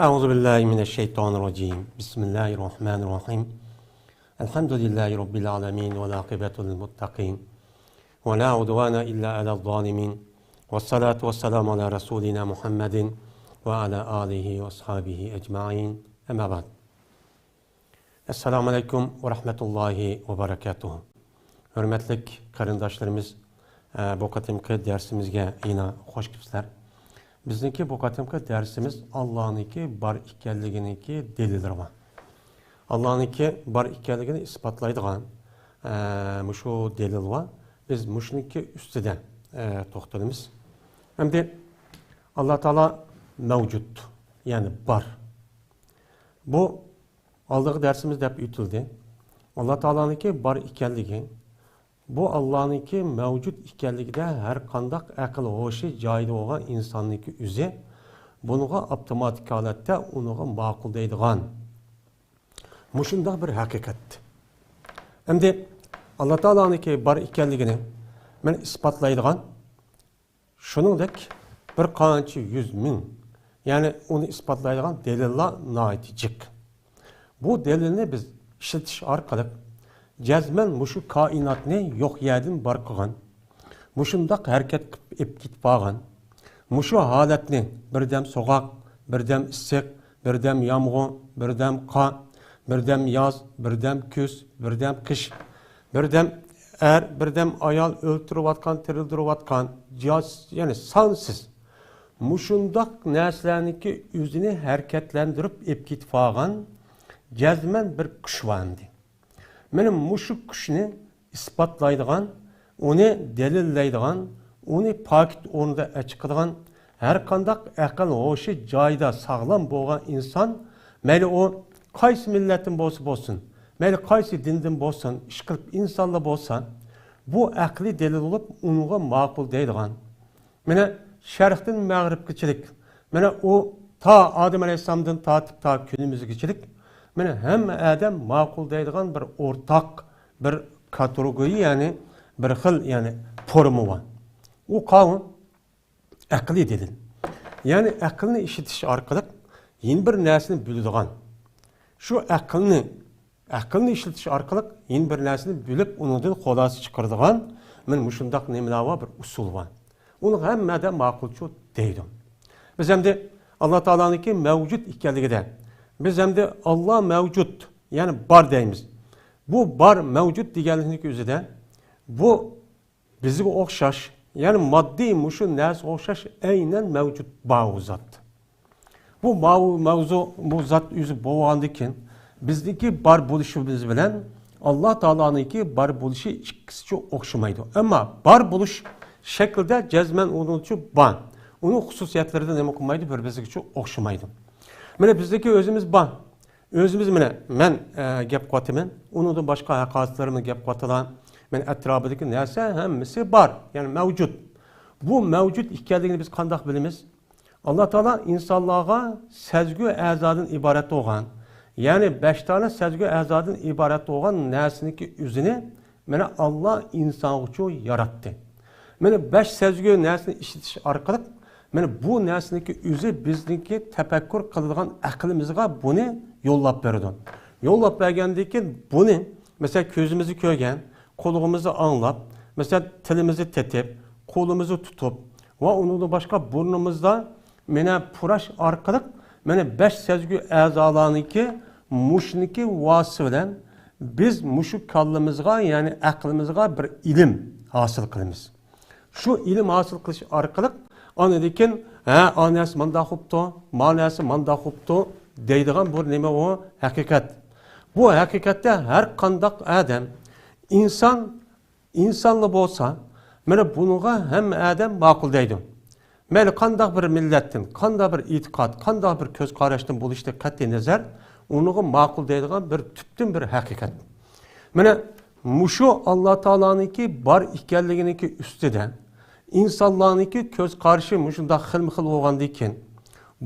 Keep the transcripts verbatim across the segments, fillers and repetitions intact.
أعوذ بالله من الشيطان الرجيم. بسم الله الرحمن الرحيم. الحمد لله رب العالمين والعاقبة للمتقين ولا عدوان إلا على الظالمين والصلاة والسلام على رسولنا محمد وعلى آله وأصحابه أجمعين. أما بعد. ئەسسالامۇ ئەلەيكۇم ۋە رەھمەتۇللاھى ۋە بەرەكاتۇھۇ. ھۆرمەتلىك قېرىنداشلىرىمىز، ئە، بۇ قېتىمقى دەرسىمىزگە يەنە خوش كەپسىلەر. بىزنىڭكى بۇ قېتىمقى دەرسىمىز ئاللانىڭكى بار ئىكەنلىكىنىڭكى دەلىللىرى بار. ئاللانىڭكى بار ئىكەنلىكىنى ئىسپاتلايدىغان، ئە، مۇشۇ دەلىل بار. بىز مۇشۇنىڭكى ئۈستىدە، ئە، توختىلىمىز. ئەمدى ئاللا تائالا مەۋجۇت، يەنى بار. بۇ ئالدىنقى دەرسىمىز دەپ ئۆتۈلدى. ئاللا تائالانىڭكى بار ئىكەنلىكى، بۇ ئاللانىڭكى مەۋجۇت ئىكەنلىكىدە ھەر قانداق ئەقىل ھوشى جايىدا بولغان ئىنساننىڭكى ئۆزى بۇنىڭغا ئاپتوماتىك ھالەتتە ئۇنىڭغا ماقۇل دەيدىغان مۇشۇنداق بىر ھەقىقەت. ئەمدى ئاللا تائالانىڭكى بار ئىكەنلىكىنى مەن ئىسپاتلايدىغان شۇنىڭدەك بىر قانچە يۈز مىڭ، يەنى ئۇنى ئىسپاتلايدىغان دەلىللار ناھايىتى جىق. بۇ دەلىلنى بىز ئىشلىتىش ئارقىلىق جەزمەن مۇشۇ كائىناتنى يوق يەردىن بار قىلغان، مۇشۇنداق ھەرىكەت قىلىپ ئېلىپ كېتىپ بارغان، مۇشۇ ھالەتنى بىردەم سوغۇق، بىردەم ئىسسىق، بىردەم يامغۇر، بىردەم قار، بىردەم ياز، بىردەم كۈز، بىردەم قىش، بىردەم ئەر، بىردەم ئايال، ئۆلتۈرۈۋاتقان، تىرىلدۈرۈۋاتقان، جاز-، يەنى سانسىز. مۇشۇنداق نەرسىلەرنىڭكى ئۆزىنى ھەرىكەتلەندۈرۈپ ئېلىپ كېتىپ بارغان جەزمەن بىر كۈچ بار ئەمدى. مانا مۇشۇ كۈچنى ئىسپاتلايدىغان، ئۇنى دەلىللەيدىغان، ئۇنى پاكىت ئورنىدا ئەچىقىدىغان، ھەر قانداق ئەقىل ھوشى جايىدا ساغلام بولغان ئىنسان، مەيلى ئۇ قايسى مىللەتتىن بولسا بولسۇن، مەيلى قايسى دىندىن بولسۇن، ئىشقىلىپ ئىنسانلا بولسا، بۇ ئەقلىي دەلىل بولۇپ ئۇنىڭغا ماقۇل دەيدىغان، مانا شەرقتىن مەغرىبكىچىلىك، مانا ئۇ تا ئادەم ئەلەيھىسسالامدىن تارتىپ تا كۈنىمىزگىچىلىك، مانا ھەممە ئادەم ماقۇل دەيدىغان بىر ئورتاق بىر كاتېگورىيە، يەنى بىر خىل، يەنى فورما بار. ئۇ قاۋۇ ئەقلىي دەلىل. يەنى ئەقىلنى ئىشلىتىش ئارقىلىق يەنە بىر نەرسىنى بىلىدىغان. شۇ ئەقىلنى، ئەقىلنى ئىشلىتىش ئارقىلىق يەنە بىر نەرسىنى بىلىپ، ئۇنىڭدىن خۇلاسە چىقىرىدىغان، مانا مۇشۇنداق نېمىلەر بار، بىر ئۇسۇل بار. ئۇنى ھەممە ئادەم ماقۇلچۇ دەيدۇ. بىز ئەمدى ئاللا تائالانىڭكى مەۋجۇت ئىكەنلىكىدە، بىز ئەمدى ئاللا مەۋجۇت، يەنى بار دەيمىز. بۇ بار، مەۋجۇت دېگەنلىكنىڭ ئۆزىدە بۇ بىزگە ئوخشاش، يەنى ماددىي مۇشۇ نەرسىگە ئوخشاش ئەينەن مەۋجۇت بار ئۇ زات. بۇ ماۋۇ مەۋزۇ، بۇ زات ئۆزى بولغاندىن كېيىن، بىزنىڭكى بار بولۇشىمىز بىلەن ئاللا تائالانىڭكى بار بولۇشى ئىككىسىچۇ ئوخشىمايدۇ. ئەمما بار بولۇش شەكلىدە جەزمەن ئۇنىڭچۇ بار. ئۇنىڭ خۇسۇسىيەتلىرىدە نېمە قىلمايدۇ، بىر بىرسىگىچۇ ئوخشىمايدۇ. مانا بىزنىڭكى ئۆزىمىز بار. ئۆزىمىز، مانا مەن، ئە، گەپ قىلىۋاتىمەن. ئۇنىڭدىن باشقا ھەققاسىتلىرىمۇ گەپ قىلىۋاتىدۇ. مانا ئەتراپىدىكى نەرسە ھەممىسى بار، يەنى مەۋجۇت. بۇ مەۋجۇت ئىكەنلىكىنى بىز قانداق بىلىمىز؟ ئاللا تائالا ئىنسانلارغا سەزگۈ ئەزادىن ئىبارەت بولغان، يەنى بەش دانە سەزگۈ ئەزادىن ئىبارەت بولغان نەرسىنىڭكى ئۆزىنى مانا ئاللا ئىنسانغىچۇ ياراتتى. مانا بەش سەزگۈ نەرسىنى ئىشلىتىش ئارقىلىق، مانا بۇ نەرسىنىڭكى ئۆزى بىزنىڭكى تەپەككۇر قىلىدىغان ئەقلىمىزغا بۇنى يوللاپ بېرىدۇ. يوللاپ بەرگەندىن كېيىن بۇنى، مەسىلەن، كۆزىمىزدە كۆرگەن، قۇلىقىمىزدا ئاڭلاپ، مەسىلەن، تىلىمىزدا تېتىپ، قولىمىزدا تۇتۇپ ۋە ئۇنىڭدىن باشقا بۇرنىمىزدا مانا پۇراش ئارقىلىق، مانا بەش سەزگۈ ئەزالارنىڭكى مۇشۇنىڭكى ۋاسىتىسى بىلەن بىز مۇشۇ كاللىمىزغا، يەنى ئەقلىمىزغا بىر ئىلىم ھاسىل قىلىمىز. شۇ ئىلىم ھاسىل قىلىش ئارقىلىق ئاندىن كېيىن، ھە، ئا نەرسە مانداق بوپتۇ، ما نەرسە مانداق بوپتۇ دەيدىغان بۇ نېمە ئۇ؟ ھەقىقەت. بۇ ھەقىقەتتە ھەر قانداق ئادەم، ئىنسان، ئىنسانلا بولسا، مانا بۇنىڭغا ھەممە ئادەم ماقۇل دەيدۇ. مەيلى قانداق بىر مىللەتتىن، قانداق بىر ئېتىقاد، قانداق بىر كۆز قاراشتىن بولۇشىدىن قەتئىي نەزەر، ئۇنىڭغا ماقۇل دەيدىغان بىر تۈپتىن بىر ھەقىقەت. مانا مۇشۇ ئاللا تائالانىڭكى بار ئىكەنلىكىنىڭكى ئۈستىدە ئىنسانلارنىڭكى كۆز قارىشى مۇشۇنداق خىلمۇ خىل بولغاندىن كېيىن،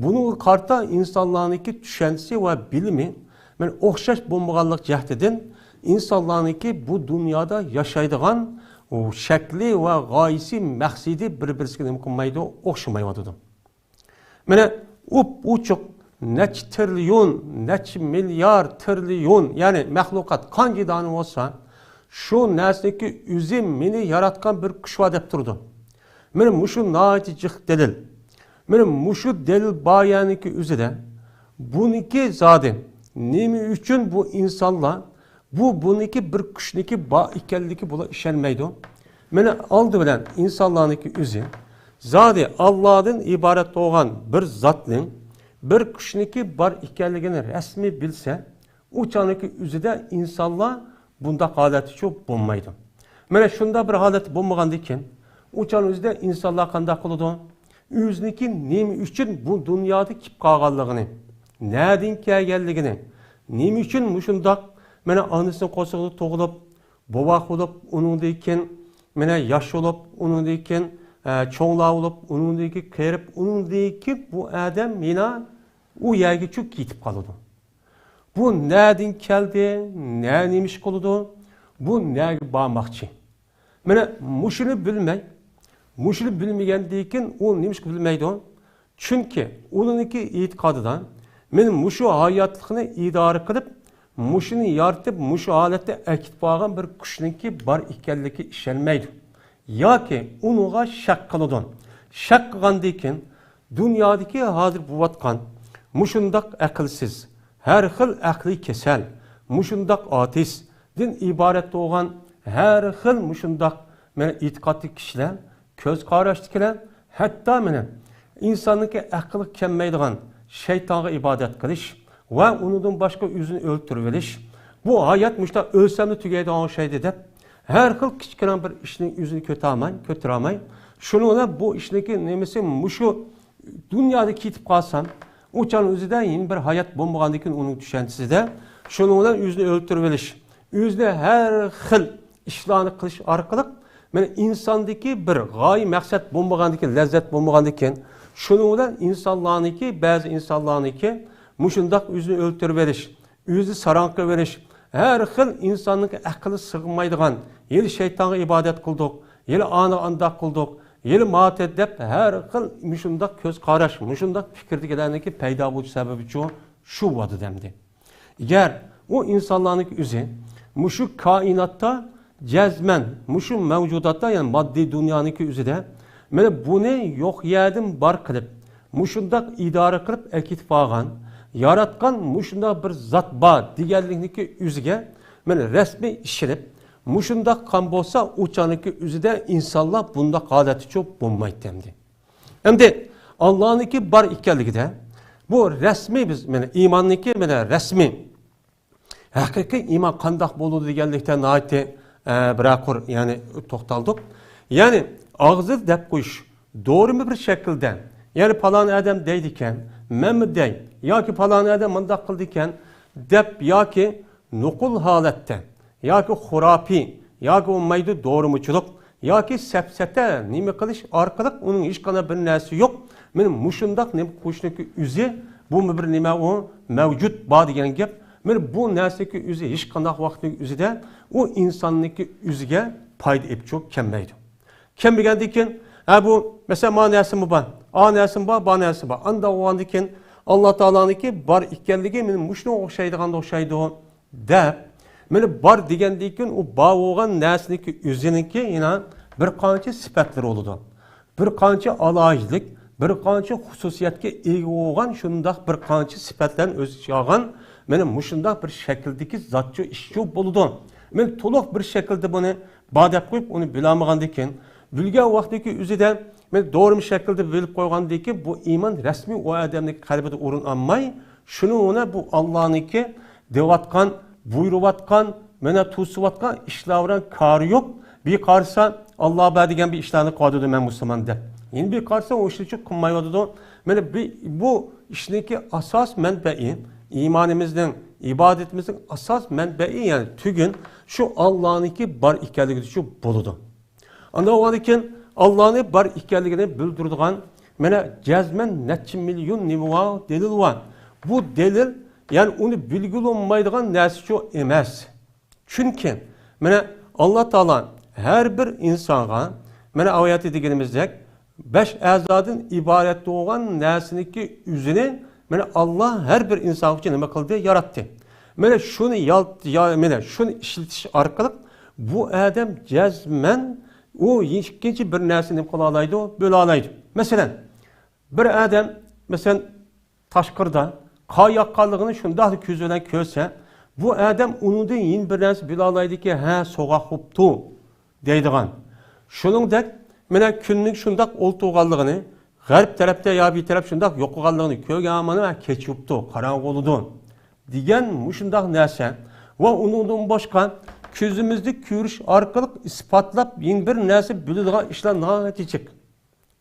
بۇنىڭغا قارىتا ئىنسانلارنىڭكى چۈشەنچىسى ۋە بىلىمى مانا ئوخشاش بولمىغانلىق جەھىتىدىن ئىنسانلارنىڭكى بۇ دۇنيادا ياشايدىغان ئۇ شەكلى ۋە غايىسى، مەقسىتى بىر-بىرسىگە نېمە قىلمايدۇ، ئوخشىمايۋاتىدۇ. مانا ئوپئوچۇق نەچچە تىرىليون، نەچچە مىليارد تىرىليون، يەنى مەخلۇقات قانچە دانە بولسا، شۇ نەرسىنىڭكى ئۆزى مېنى ياراتقان بىر كۈچ بار دەپ تۇرىدۇ. مانا مۇشۇ ناھايىتى جىق دەلىل. مانا مۇشۇ دەلىل بار يەرنىڭكى ئۆزىدە بۇنىڭكى زادى نېمە ئۈچۈن بۇ ئىنسانلار بۇ بۇنىڭكى بىر كۈچنىڭكى بار ئىكەنلىكى بۇلار ئىشەنمەيدۇ. مانا ئالدى بىلەن ئىنسانلارنىڭكى ئۆزى زادى ئاللادىن ئىبارەت بولغان بىر زاتنىڭ، بىر كۈچنىڭكى بار ئىكەنلىكىنى رەسمىي بىلسە، ئۇ چاغنىڭكى ئۆزىدە ئىنسانلار بۇنداق ھالەتتىچۇ بولمايدۇ. مانا شۇنداق بىر ھالەت بولمىغاندىكىن، ئۇ چاغنىڭ ئۆزىدە ئىنسانلار قانداق قىلىدۇ؟ ئۆزىنىڭكى نېمە ئۈچۈن بۇ دۇنيادا كېلىپ قالغانلىقىنى، نەدىن كەلگەنلىكىنى، نېمە ئۈچۈن مۇشۇنداق، مانا، ئانىسىنىڭ قورسىقىدا تۇغۇلۇپ، بوۋاق بولۇپ، ئۇنىڭدىن كېيىن، مانا، ياش بولۇپ، ئۇنىڭدىن كېيىن، ئە، چوڭلار بولۇپ، ئۇنىڭدىن كېيىن قېرىپ، ئۇنىڭدىن كېيىن بۇ ئادەم يەنە ئۇ يەرگىچۇ كېتىپ قالىدۇ. بۇ نەدىن كەلدى، نە نېمە ئىش قىلىدۇ، بۇ نەگە بارماقچى؟ مانا مۇشۇنى بىلمەي، مۇشۇنى بىلمىگەندىن كېيىن ئۇ نېمە ئىشقا بىلمەيدۇ؟ چۈنكى ئۇنىڭكى ئېتىقادىدا مەن مۇشۇ ھاياتلىقنى ئىدارە قىلىپ، مۇشۇنى يارىتىپ، مۇشۇ ھالەتتە ئەكېتىپ بارغان بىر كۈچنىڭكى بار ئىكەنلىكى ئىشەنمەيدۇ. ياكى ئۇنىڭغا شەك قىلىدۇ. شەك قىلغاندىن كېيىن دۇنيادىكى ھازىر بولۇۋاتقان مۇشۇنداق ئەقىلسىز، ھەر خىل ئەقلىي كېسەل، مۇشۇنداق ئاتېئىستتىن ئىبارەت بولغان ھەر خىل مۇشۇنداق، مانا، ئېتىقادتىكى كىشىلەر، كۆز قاراشتىكىلەر، ھەتتا، مانا، ئىنساننىڭكى ئەقلىگە كەلمەيدىغان شەيتانغا ئىبادەت قىلىش ۋە ئۇنىڭدىن باشقا ئۆزىنى ئۆلتۈرۈۋېلىش، بۇ ھايات مۇشۇنداق ئۆلسەملا تۈگەيدىغان ئوخشايدۇ دەپ، ھەر خىل كىچىككىنە بىر ئىشنىڭ ئۆزىنى كۆتەلمەي، كۆتۈرەلمەي، شۇنىڭ بىلەن بۇ ئىشنىڭكى نېمىسى مۇشۇ دۇنيادا كېتىپ قالسام، ئۇ چاغنىڭ ئۆزىدە يەنە بىر ھايات بولمىغاندىكىن ئۇنىڭ چۈشەنچىسىدە شۇنىڭ بىلەن ئۆزىنى ئۆلتۈرۈۋېلىش، ئۆزىنى ھەر خىل ئىشلارنى قىلىش ئارقىلىق، مانا، ئىنساندىكى بىر غايە مەقسەت بولمىغاندىكىن، لەززەت بولمىغاندىكىن، شۇنىڭ بىلەن ئىنسانلارنىڭكى، بەزى ئىنسانلارنىڭكى مۇشۇنداق ئۆزىنى ئۆلتۈرۈۋېلىش، ئۆزى ساراڭ قىلىۋېلىش، ھەر خىل ئىنساننىڭكى ئەقلى سىغمايدىغان، ھېلى شەيتانغا ئىبادەت قىلدۇق، ھېلى ئانى ئانداق قىلدۇق، ھېلى ماتەت دەپ ھەر خىل مۇشۇنداق كۆز قاراش، مۇشۇنداق پىكىردىكىلەرنىڭكى پەيدا بولۇش سەۋەبىچۇ شۇ بولىدۇ دەمدى. ئەگەر ئۇ ئىنسانلارنىڭكى ئۆزى مۇشۇ كائىناتتا جەزمەن، مۇشۇ مەۋجۇداتتا، يەنى ماددىي دۇنيانىڭكى ئۆزىدە، مانا، بۇنى يوق يەردىن بار قىلىپ، مۇشۇنداق ئىدارە قىلىپ ئەكېتىپ بارغان، ياراتقان مۇشۇنداق بىر زات بار دېگەنلىكنىڭكى ئۆزىگە، مانا، رەسمىي ئىشىنىپ، مۇشۇنداق قىلغان بولسا، ئۇ چاغنىڭكى ئۆزىدە ئىنسانلار بۇنداق ھالەتتىچۇ بولمايتتى ئەمدى. ئەمدى ئاللانىڭكى بار ئىكەنلىكىدە، بۇ رەسمىي بىز، مانا، ئىماننىڭكى، مانا، رەسمىي ھەقىقىي ئىمان قانداق بولىدۇ دېگەنلىكتە ناھايىتى، ئە، بىرەر قۇر، يەنى، توختالدۇق. يەنى ئاغزىدا دەپ قويۇش، دورىمۇ بىر شەكىلدە، يەنى پالان ئادەم دەيدىكەن، مەنمۇ دەي، ياكى پالان ئادەم مۇنداق قىلىدىكەن دەپ، ياكى نوقۇل ھالەتتە، ياكى خۇراپىي، ياكى بولمايدۇ دورىمۇچىلىق، ياكى سەپسەتە نېمە قىلىش ئارقىلىق ئۇنىڭ ھېچقانداق بىر نەرسىسى يوق. مانا مۇشۇنداق نېمە قويۇشنىڭكى ئۆزى، بۇمۇ بىر نېمە ئۇ، مەۋجۇت، بار دېگەن گەپ. مانا بۇ نەرسىنىڭكى ئۆزى ھېچقانداق ۋاقىتنىڭ ئۆزىدە ئۇ ئىنساننىڭكى ئۆزىگە پايدا ئېلىپ چىقىپ كەلمەيدۇ. كەلمىگەندىن كېيىن، ھە، بۇ، مەسىلەن، ما نەرسىمۇ بار، ئا نەرسىمۇ بار، با نەرسىمۇ بار. ئانداق بولغاندىن كېيىن، ئاللا تائالانىڭكى بار ئىكەنلىكى مانا مۇشۇنىڭغا ئوخشايدىغانغا ئوخشايدۇ دەپ، مانا بار دېگەندىن كېيىن، ئۇ بار بولغان نەرسىنىڭكى ئۆزىنىڭكى يەنە بىر قانچە سۈپەتلىرى بولىدۇ. بىر قانچە ئالاھىدىلىك، بىر قانچە خۇسۇسىيەتكە ئىگە بولغان شۇنداق بىر قانچە سۈپەتلەرنى ئۆز ئىچىگە ئالغان، مانا مۇشۇنداق بىر شەكىلدىكى زاتچۇ ئىشچۇ بولىدۇ. مانا تولۇق بىر شەكىلدە بۇنى بار دەپ قويۇپ، ئۇنى بىلەلمىگەندىن كېيىن، بىلگەن ۋاقتىدىكى ئۆزىدە، مانا دورىمۇ شەكىلدە بىلىپ قويغاندىن كېيىن، بۇ ئىمان رەسمىي ئۇ ئادەمنىڭ قەلبىدە ئورۇن ئالماي، شۇنى ئۇنى بۇ ئاللانىڭكى دەۋاتقان، بۇيرۇۋاتقان، مانا توسۇۋاتقان ئىشلار بىلەن كارى يوق. بىر قارىسا، ئاللا بار دېگەن بىر ئىشلارنى قىلىۋاتىدۇ، مەن مۇسۇلمان دەپ. يەنە بىر قارىسا، ئۇ ئىشنى قىلمايۋاتىدۇ. مانا بى-، بۇ ئىشنىڭكى ئاساس مەنبەئى، ئىمانىمىزنىڭ، ئىبادىتىمىزنىڭ ئاساس مەنبەئى، يەنى تۈگۈن شۇ ئاللانىڭكى بار ئىكەنلىكىدىچۇ بولىدۇ. ئاندىن ئۇنىڭدىن كېيىن ئاللانى بار ئىكەنلىكىنى بىلدۈرىدىغان، مانا، جەزمەن نەچچە مىليون نېمە بار، دەلىل بار. بۇ دەلىل، يەنى ئۇنى بىلگىلى بولمايدىغان نەرسىچۇ ئەمەس. چۈنكى، مانا، ئاللا تائالا ھەر بىر ئىنسانغا، مانا، ئايەتتە دېگىنىمىزدەك، بەش ئەزادىن ئىبارەت بولغان نەرسىنىڭكى ئۆزىنى مانا، ئاللا ھەر بىر ئىنسان ئۈچۈن نېمە قىلدى؟ ياراتتى. مانا شۇنى يال-، يا-، مانا شۇنى ئىشلىتىش ئارقىلىق بۇ ئادەم جەزمەن ئۇ ئىككىنچى بىر نەرسىنى نېمە قىلالايدۇ؟ بۆلەلايدۇ. مەسىلەن، بىر ئادەم، مەسىلەن، تاشقىرىدا قار ياغقانلىقىنى شۇنداقلا كۆزى بىلەن كۆرسە، بۇ ئادەم ئۇنىڭدىن يەنە بىر نەرسە بىلالايدىكى، ھە، سوغۇق بوپتۇ دەيدىغان. شۇنىڭدەك، مانا كۈننىڭ شۇنداق ئولتۇرغانلىقىنى، غەرب تەرەپتە يا بىر تەرەپ شۇنداق يوقىغانلىقىنى كۆرگەن، مانا كەچ بوپتۇ، قاراڭغۇ بولىدۇ دېگەن مۇشۇنداق نەرسە ۋە ئۇنىڭدىن باشقا كۆزىمىزدە كۆرۈش ئارقىلىق ئىسپاتلاپ يەنە بىر نەرسە بىلىدىغان ئىشلار ناھايىتى جىق.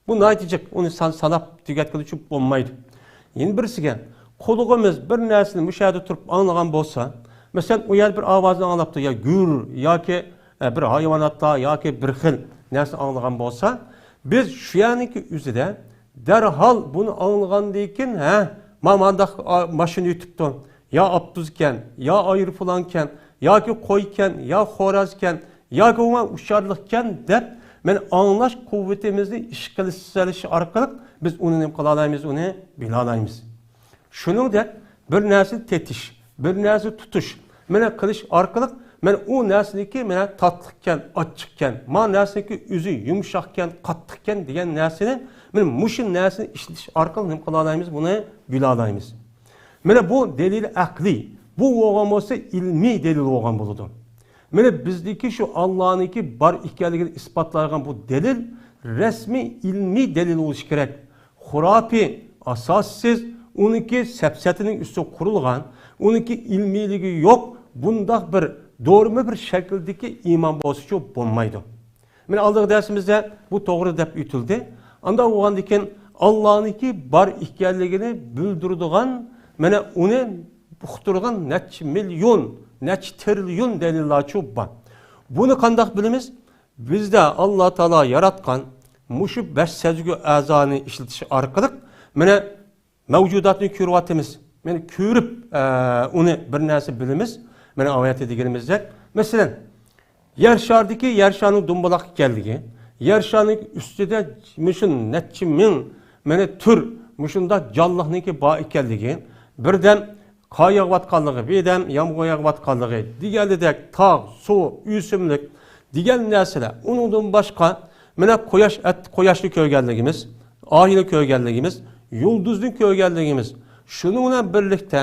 بۇ ناھايىتى جىق، ئۇنى سان ساناپ تۈگەتكىلى چۈشۈپ بولمايدۇ. يەنە بىرسىگە، قۇلىقىمىز بىر نەرسىنى مۇشۇ يەردە تۇرۇپ ئاڭلىغان بولسا، مەسىلەن، ئۇ يەردە بىر ئاۋازنى ئاڭلاپتۇ، يا گۈر ياكى، ئە، بىر ھايۋاناتلار ياكى بىر خىل نەرسە ئاڭلىغان بولسا، بىز شۇ يەرنىڭكى ئۆزىدە دەرھال بۇنى ئاڭلىغاندىن كېيىن، ھە، ما-، مانداق، ئا، ماشىنا ئۆتۈپتۇ، يا ئاپتوبۇس ئىكەن، يا ئايروپىلان ئىكەن، ياكى قوي ئىكەن، يا خوراز ئىكەن، ياكى بولمىسا ئۇچارلىق ئىكەن دەپ، مانا ئاڭلاش قۇۋۋىتىمىزنى ئىشقا سېلىش ئارقىلىق بىز ئۇنى نېمە قىلالايمىز، ئۇنى بىلالايمىز. شۇنىڭدەك بىر نەرسىنى تېتىش، بىر نەرسە تۇتۇش، مانا قىلىش ئارقىلىق مانا ئۇ نەرسىنىڭكى مانا تاتلىقكەن، ئاچچىقكەن، ما نەرسىنىڭكى ئۆزى يۇمشاقكەن، قاتتىقكەن دېگەن نەرسىنى مانا مۇشۇ نەرسىنى ئىشلىتىش ئارقىلىق نېمە قىلالايمىز، بۇنى بىلالايمىز. مانا بۇ دەلىل ئەقلىي، بۇ بولغان بولسا ئىلمىي دەلىل بولغان بولىدۇ. مانا بىزدىكى شۇ ئاللانىڭكى بار ئىكەنلىكىنى ئىسپاتلايدىغان بۇ دەلىل رەسمىي ئىلمىي دەلىل بولۇشى كېرەك. خۇراپىي، ئاساسسىز، ئۇنىڭكى سەپسەتىنىڭ ئۈستىگە قۇرۇلغان، ئۇنىڭكى ئىلمىيلىكى يوق، بۇنداق بىر دورىما بىر شەكىلدىكى ئىمان بولسىچۇ بولمايدۇ. مانا ئالدىنقى دەرسىمىزدە بۇ توغرا دەپ ئۆتۈلدى. ئانداق بولغاندىكىن ئاللانىڭكى بار ئىكەنلىكىنى بىلدۈرىدىغان، مانا ئۇنى ئۇقتۇرغان نەچچە مىليون، نەچچە تىرىليون دەلىللارچۇ بار. بۇنى قانداق بىلىمىز؟ بىزدە ئاللا تائالا ياراتقان مۇشۇ بەش سەزگۈ ئەزانى ئىشلىتىش ئارقىلىق مانا مەۋجۇداتنى كۆرۈۋاتىمىز. مانا كۆرۈپ، ئە، ئۇنى بىر نەرسە بىلىمىز. مانا ئايەتتە دېگىنىمىزدەك، مەسىلەن، يەر شارىدىكى يەر شارىنىڭ دومبىلاق ئىكەنلىكى، يەر شارىنىڭ ئۈستىدە مۇشۇ نەچچە مىڭ، مانا تۈر مۇشۇنداق جانلىقنىڭكى بار ئىكەنلىكى، بىردەم قار ياغىۋاتقانلىقى، بىردەم يامغۇر ياغىۋاتقانلىقى، دېگەنلىدەك تاغ، سۇ، ئۆسۈملۈك دېگەن نەرسىلەر. ئۇنىڭدىن باشقا، مانا قۇياش، ئەت-، قۇياشنى كۆرگەنلىكىمىز، ئاينى كۆرگەنلىكىمىز، يۇلدۇزنى كۆرگەنلىكىمىز. شۇنىڭ بىلەن بىرلىكتە،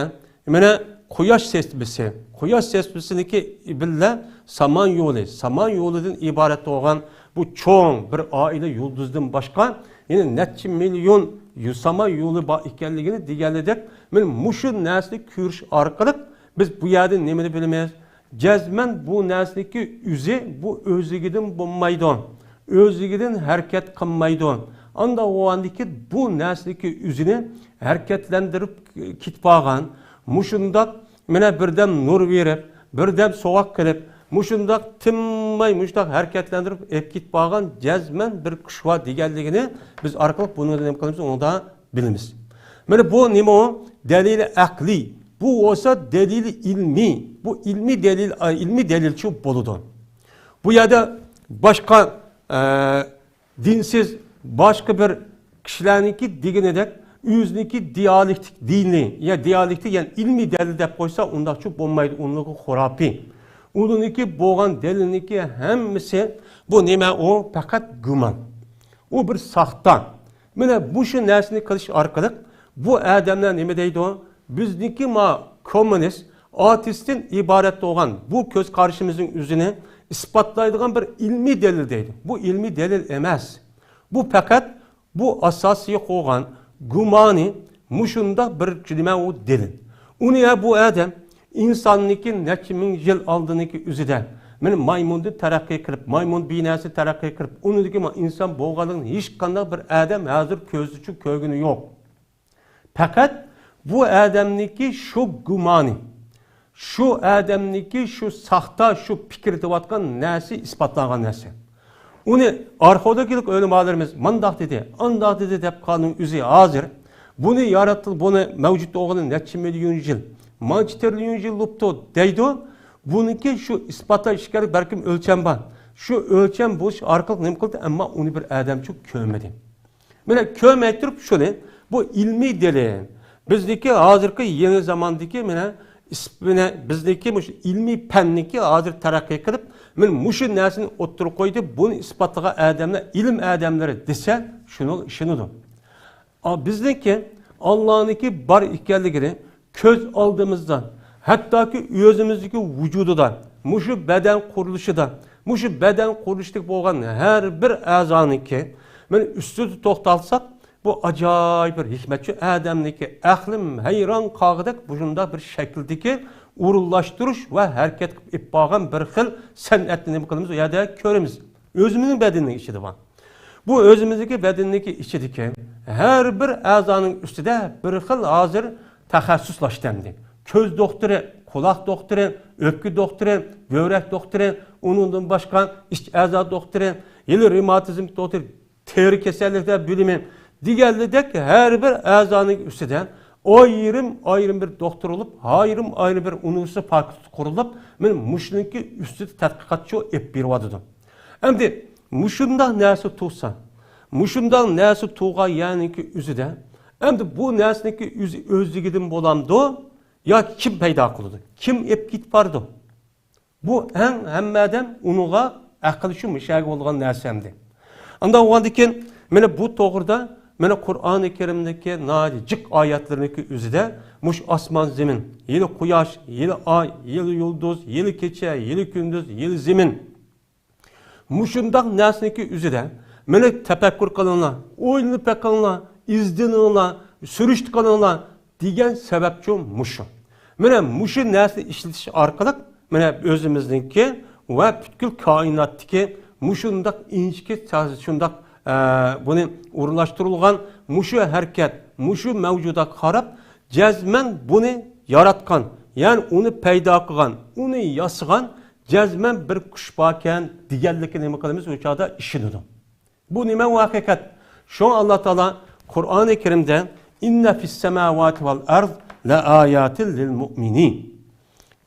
مانا قۇياش سىستېمىسى، قۇياش سىستېمىسىنىڭكى بىللە سامان يولى، سامان يولىدىن ئىبارەت بولغان بۇ چوڭ بىر ئائىلە يۇلدۇزدىن باشقا يەنە نەچچە مىليون يۇ-، سامان يولى بار ئىكەنلىكىنى دېگەنلىدەك، مانا مۇشۇ نەرسىنى كۆرۈش ئارقىلىق بىز بۇ يەردىن نېمىنى بىلىمىز؟ جەزمەن بۇ نەرسىنىڭكى ئۆزى بۇ ئۆزلۈكىدىن بولمايدۇ. ئۆزلۈكىدىن ھەرىكەت قىلمايدۇ. ئانداق بولغاندىكىن بۇ نەرسىنىڭكى ئۆزىنى ھەرىكەتلەندۈرۈپ كېتىپ قالغان، مۇشۇنداق مانا بىردەم نۇر بېرىپ، بىردەم سوغۇق قىلىپ، مۇشۇنداق تىنماي مۇشۇنداق ھەرىكەتلەندۈرۈپ ئېلىپ كېتىپ قالغان جەزمەن بىر كۈچ بار دېگەنلىكىنى بىز ئارقىلىق بۇنى نېمە قىلىمىز، ئۇنىڭدا بىلىمىز. مانا بۇ نېمە ئۇ؟ دەلىلى ئەقلىي. بۇ بولسا دەلىلى ئىلمىي. بۇ ئىلمىي دەلىل، ئىلمىي دەلىلچۇ بولىدۇ. بۇ يەردە باشقا، ئە، دىنسىز باشقا بىر كىشىلەرنىڭكى دېگىنىدەك ئۆزىنىڭكى دىئالېكتىك دىنى، يا دىئالېكتىك، يەنى ئىلمىي دەلىل دەپ قويسا، ئۇنداقچۇ بولمايدۇ، ئۇنىڭكى خۇراپىي. ئۇنىڭكى بولغان دەلىلنىڭكى ھەممىسى بۇ نېمە ئۇ؟ پەقەت گۇمان. ئۇ بىر ساختا. مانا مۇشۇ نەرسىنى قىلىش ئارقىلىق بۇ ئادەملەر نېمە دەيدۇ؟ بىزنىڭكى ما كوممۇنىست، ئاتېئىستتىن ئىبارەت بولغان بۇ كۆز قارىشىمىزنىڭ ئۆزىنى ئىسپاتلايدىغان بىر ئىلمىي دەلىل دەيدۇ. بۇ ئىلمىي دەلىل ئەمەس. بۇ پەقەت بۇ ئاساسىي قويغان گۇمانى مۇشۇنداق بىر نېمە ئۇ دەلىل. ئۇنى يا بۇ ئادەم ئىنساننىڭكى نەچچە مىڭ يىل ئالدىنىڭكى ئۆزىدە، مانا مايمۇندىن تەرەققىي قىلىپ، مايمۇن بىر نەرسە تەرەققىي قىلىپ، ئۇنىڭدىكى ئىنسان بولغانلىقىنى ھېچقانداق بىر ئادەم ھازىر كۆزىچۇ كۆرگىنى يوق. پەقەت بۇ ئادەمنىڭكى شۇ گۇمانى، شۇ ئادەمنىڭكى شۇ ساختا، شۇ پىكىر دەۋاتقان نەرسە ئىسپاتلانغان نەرسە. ئۇنى ئارخېئولوگىيەلىك ئۆلىمالىرىمىز مانداق دېدى، ئانداق دېدى دەپ قالغاننىڭ ئۆزى ھازىر بۇنى ياراتتى، بۇنى مەۋجۇت بولغىلى نەچچە مىليون يىل، مانچە تىرىليون يىل بوپتۇ دەيدۇ. بۇنىڭكى شۇ ئىسپاتلاش ئىكەنلىك بەلكىم ئۆلچەم بار. شۇ ئۆلچەم بولۇش ئارقىلىق نېمە قىلدى؟ ئەمما ئۇنى بىر ئادەمچۇ كۆرمىدى. مانا كۆرمەي تۇرۇپ شۇنى، بۇ ئىلمىي دەلىل، بىزنىڭكى ھازىرقى يېڭى زاماندىكى مانا ئىس-، مانا بىزنىڭكى مۇشۇ ئىلمىي پەننىڭكى ھازىر تەرەققىي قىلىپ، مانا مۇشۇ نەرسىنى ئوتتۇرىغا قويدى، بۇنى ئىسپاتلىغان ئادەملەر ئىلىم ئادەملىرى دېسە، شۇنىڭغا ئىشىنىدۇ. ئا، بىزنىڭكى ئاللانىڭكى بار ئىكەنلىكىنى كۆز ئالدىمىزدا، ھەتتاكى ئۆزىمىزنىڭكى ۋۇجۇدىدا، مۇشۇ بەدەن قۇرۇلۇشىدا، مۇشۇ بەدەن قۇرۇلۇشىدىكى بولغان ھەر بىر ئەزانىڭكى مانا ئۈستىدە توختالساق، بۇ ئاجايىپ بىر ھېكمەتچۇ ئادەمنىڭكى ئەقلىم ھەيران قالغۇدەك مۇشۇنداق بىر شەكىلدىكى ئورۇنلاشتۇرۇش ۋە ھەرىكەت قىلىپ ئېلىپ بارغان بىر خىل سەنئەتنى نېمە قىلىمىز، ئۇ يەردە كۆرىمىز. ئۆزىمىزنىڭ بەدىنىنىڭ ئىچىدە بار. بۇ ئۆزىمىزنىڭكى بەدىنىنىڭكى ئىچىدىكى ھەر بىر ئەزانىڭ ئۈستىدە بىر خىل ھازىر تەخەسسۇسلاشتى ئەمدى. كۆز دوختۇرى، قۇلاق دوختۇرى، ئۆپكە دوختۇرى، بۆرەك دوختۇرى، ئۇنىڭدىن باشقا ئىچ ئەزا دوختۇرى، ھېلى رېماتىزم دوختۇرى، تېرە كېسەللىكلەر بۆلۈمى دېگەنلىدەك ھەر بىر ئەزانىڭ ئۈستىدە ئايرىم-ئايرىم بىر دوختۇر بولۇپ، ئايرىم-ئايرىم بىر ئۇنىۋېرسىتېت فاكۇلتېتى قۇرۇلۇپ، مانا مۇشۇنىڭكى ئۈستىدە تەتقىقاتچۇ ئېلىپ بېرىۋاتىدۇ. ئەمدى مۇشۇنداق نەرسە تۇغسا، مۇشۇنداق نەرسە تۇغان يەرنىڭكى ئۆزىدە، ئەمدى بۇ نەرسىنىڭكى ئۆزى ئۆزلۈكىدىن بولامدۇ ياكى كىم پەيدا قىلىدۇ؟ كىم ئېلىپ كېتىپ بارىدۇ؟ بۇ ئەڭ ھەممە ئادەم ئۇنىڭغا ئەقىل شۇ مۇشەگە بولغان نەرسە ئەمدى. ئانداق بولغاندىن كېيىن، مانا بۇ توغرىدا، مانا قۇرئانى كەرىمدىكى ناھايىتى جىق ئايەتلىرىنىڭكى ئۆزىدە مۇشۇ ئاسمان، زېمىن، ھېلى قۇياش، ھېلى ئاي، ھېلى يۇلدۇز، ھېلى كېچە، ھېلى كۈندۈز، ھېلى زېمىن، مۇشۇنداق نەرسىنىڭكى ئۆزىدە، مانا تەپەككۇر قىلىڭلار، ئويلىنىپ بېقىڭلار، ئىزدىنىڭلار، سۈرۈشتە قىلىڭلار دېگەن سەۋەبچۇ مۇشۇ. مانا مۇشۇ نەرسىنى ئىشلىتىش ئارقىلىق، مانا ئۆزىمىزنىڭكى ۋە پۈتكۈل كائىناتتىكى مۇشۇنداق ئىنچىكە، شۇنداق، ئە، بۇنى ئورۇنلاشتۇرۇلغان مۇشۇ ھەرىكەت، مۇشۇ مەۋجۇداتقا قاراپ، جەزمەن بۇنى ياراتقان، يەنى ئۇنى پەيدا قىلغان، ئۇنى ياسىغان جەزمەن بىر كۈچ باركەن دېگەنلىكى نېمە قىلىمىز؟ ئۇ چاغدا ئىشىنىدۇ. بۇ نېمە؟ ئۇ ھەقىقەت. شۇڭا ئاللا تائالا قۇرئانى كەرىمدە، «ئىننە فىسسەماۋاتى ۋەل ئەرز لەئاياتىن لىل مۇئمىنىن.»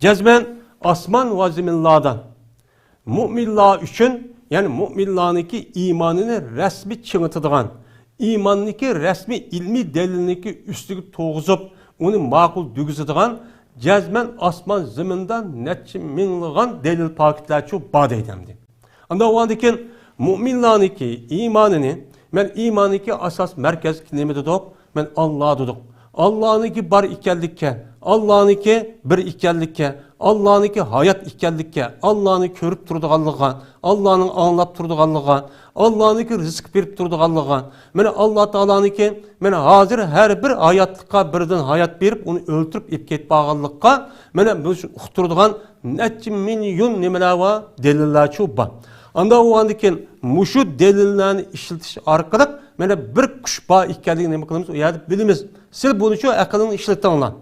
جەزمەن ئاسمان ۋە زېمىنلاردا مۇئمىنلار ئۈچۈن، يەنى مۇئمىنلارنىڭكى ئىمانىنى رەسمىي چىڭىتىدىغان، ئىماننىڭكى رەسمىي ئىلمىي دەلىلنىڭكى ئۈستىگە تۇرغۇزۇپ، ئۇنى ماقۇل دېگۈزىدىغان جەزمەن ئاسمان زېمىندا نەچچە مىڭلىغان دەلىل پاكىتلەرچۇ بار دەيدۇ ئەمدى. ئانداق بولغاندىن كېيىن مۇئمىنلارنىڭكى ئىمانىنى، مەن ئىماننىڭكى ئاساس مەركەز نېمە دېدۇق؟ مەن ئاللا دېدۇق. ئاللانىڭكى بار ئىكەنلىككە، ئاللانىڭكى بىر ئىكەنلىككە، ئاللانىڭكى ھايات ئىكەنلىككە، ئاللانى كۆرۈپ تۇرىدىغانلىقىغا، ئاللانىڭ ئاڭلاپ تۇرىدىغانلىقىغا، ئاللانىڭكى رىزىق بېرىپ تۇرىدىغانلىقىغا، مانا ئاللا تائالانىڭكى مانا ھازىر ھەر بىر ھاياتلىققا بىردىن ھايات بېرىپ، ئۇنى ئۆلتۈرۈپ ئېلىپ كېتىپ بارغانلىققا، مانا بۇ ئۇقتۇرىدىغان نەچچە مىليون نېمىلەر بار، دەلىللەرچۇ بار. ئانداق بولغاندىن كېيىن مۇشۇ دەلىللەرنى ئىشلىتىش ئارقىلىق مانا بىر كۈچ بار ئىكەنلىكىنى نېمە قىلىمىز؟ ئۇ يەردە بىلىمىز. سىز بۇنىچۇ ئەقلىڭنى ئىشلىتىڭلار.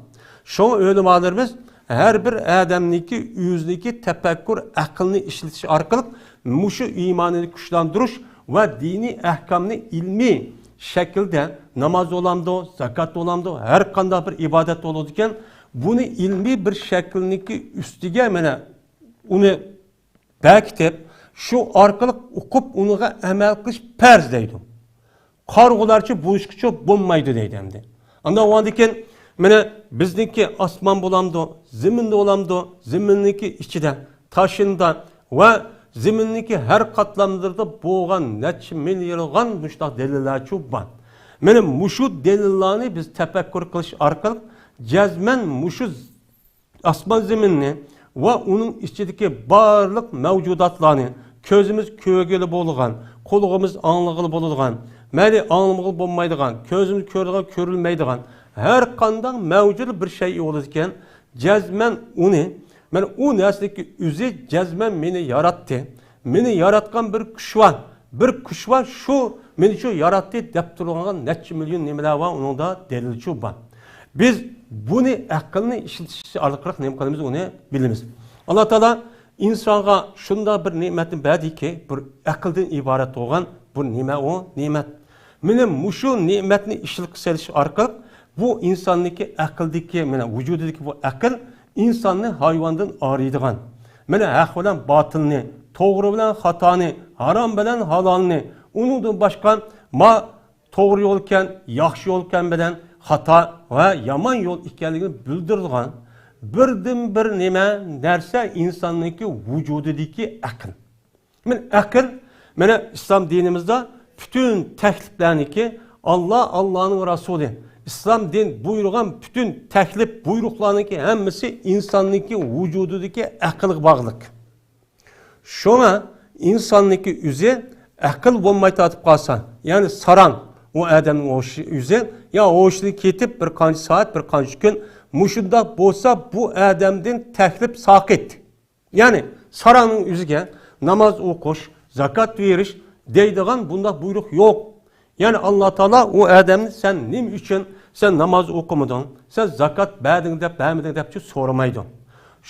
شۇڭا ئۆلىمالىرىمىز ھەر بىر ئادەمنىڭكى ئۆزىنىڭكى تەپەككۇر ئەقلىنى ئىشلىتىش ئارقىلىق مۇشۇ ئىمانىنى كۈچلەندۈرۈش ۋە دىنىي ئەھكامنى ئىلمىي شەكىلدە، ناماز بولامدۇ، زاكات بولامدۇ، ھەر قانداق بىر ئىبادەت بولىدىكەن، بۇنى ئىلمىي بىر شەكىلنىڭكى ئۈستىگە مانا ئۇنى بەكىتىپ، شۇ ئارقىلىق ئوقۇپ، ئۇنىڭغا ئەمەل قىلىش پەرز دەيدۇ. قارىغۇلارچە بۇ ئىشقىچە بولمايدۇ دەيدۇ ئەمدى. ئانداق بولغاندىن كېيىن، مانا بىزنىڭكى ئاسمان بولامدۇ، زېمىندا بولامدۇ، زېمىننىڭكى ئىچىدە، تاشىندا ۋە زېمىننىڭكى ھەر قاتلاملىرىدا بولغان نەچچە مىليونلىغان مۇشۇنداق دەلىللەرچۇ بار. مانا مۇشۇ دەلىللارنى بىز تەپەككۇر قىلىش ئارقىلىق جەزمەن مۇشۇ ئاسمان زېمىننى ۋە ئۇنىڭ ئىچىدىكى بارلىق مەۋجۇداتلارنى، كۆزىمىز كۆرگىلى بولىدىغان، قۇلىقىمىز ئاڭلىغىلى بولىدىغان، مەيلى ئاڭلىمىغىلى بولمايدىغان، كۆزىمىز كۆرىدىغان، كۆرۈلمەيدىغان ھەر قانداق مەۋجۇت بىر شەيئى بولىدىكەن، جەزمەن ئۇنى، مانا ئۇ نەرسىنىڭكى ئۆزى جەزمەن مېنى ياراتتى، مېنى ياراتقان بىر كۈچ بار، بىر كۈچ بار، شۇ مېنى شۇ ياراتتى دەپ تۇرغان نەچچە مىليون نېمىلەر بار، ئۇنىڭدا دەلىلچۇ بار. بىز بۇنى ئەقىلنى ئىشلىتىش ئارقىلىق نېمە قىلىمىز، ئۇنى بىلىمىز. ئاللا تائالا ئىنسانغا شۇنداق بىر نېمەتنى بەردىكى، بىر ئەقىلدىن ئىبارەت بولغان بىر نېمە ئۇ؟ نېمەت. مانا مۇشۇ نېمەتنى ئىشلىتىپ سېلىش ئارقىلىق بۇ ئىنساننىڭكى ئەقىلدىكى، مانا ۋۇجۇدىدىكى بۇ ئەقىل ئىنساننى ھايۋاندىن ئايرىيدىغان، مانا ھەق بىلەن باتىلنى، توغرا بىلەن خاتانى، ھارام بىلەن ھالالنى، ئۇنىڭدىن باشقا ما توغرا يولكەن، ياخشى يولكەن بىلەن خاتا ۋە يامان يول ئىكەنلىكىنى بىلدۈرىدىغان بىردىنبىر نېمە نەرسە ئىنساننىڭكى ۋۇجۇدىدىكى ئەقىل. مانا ئەقىل، مانا ئىسلام دىنىمىزدا پۈتۈن تەكلىپلەرنىكى، ئاللا، ئاللانىڭ رەسۇلى، ئىسلام دىن بۇيرۇغان پۈتۈن تەكلىپ بۇيرۇقلارنىڭكى ھەممىسى ئىنساننىڭكى ۋۇجۇدىدىكى ئەقىلگە باغلىق. شۇڭا ئىنساننىڭكى ئۆزى ئەقىل بولماي تارتىپ قالسا، يەنى ساراڭ ئۇ ئادەمنىڭ ھوشى ئۆزى، يا ھوشىدىن كېتىپ بىر قانچە سائەت، بىر قانچە كۈن، مۇشۇنداق بولسا بۇ ئادەمدىن تەكلىپ ساقىت. يەنى ساراڭنىڭ ئۆزىگە ناماز ئوقۇش، زاكات بېرىش دەيدىغان بۇنداق بۇيرۇق يوق. يەنى ئاللا تائالا ئۇ ئادەمنى سەن نېمە ئۈچۈن سەن ناماز ئوقۇمىدىڭ، سەن زاكات بەردىڭ دەپ، بەرمىدىڭ دەپچۇ سورىمايدۇ.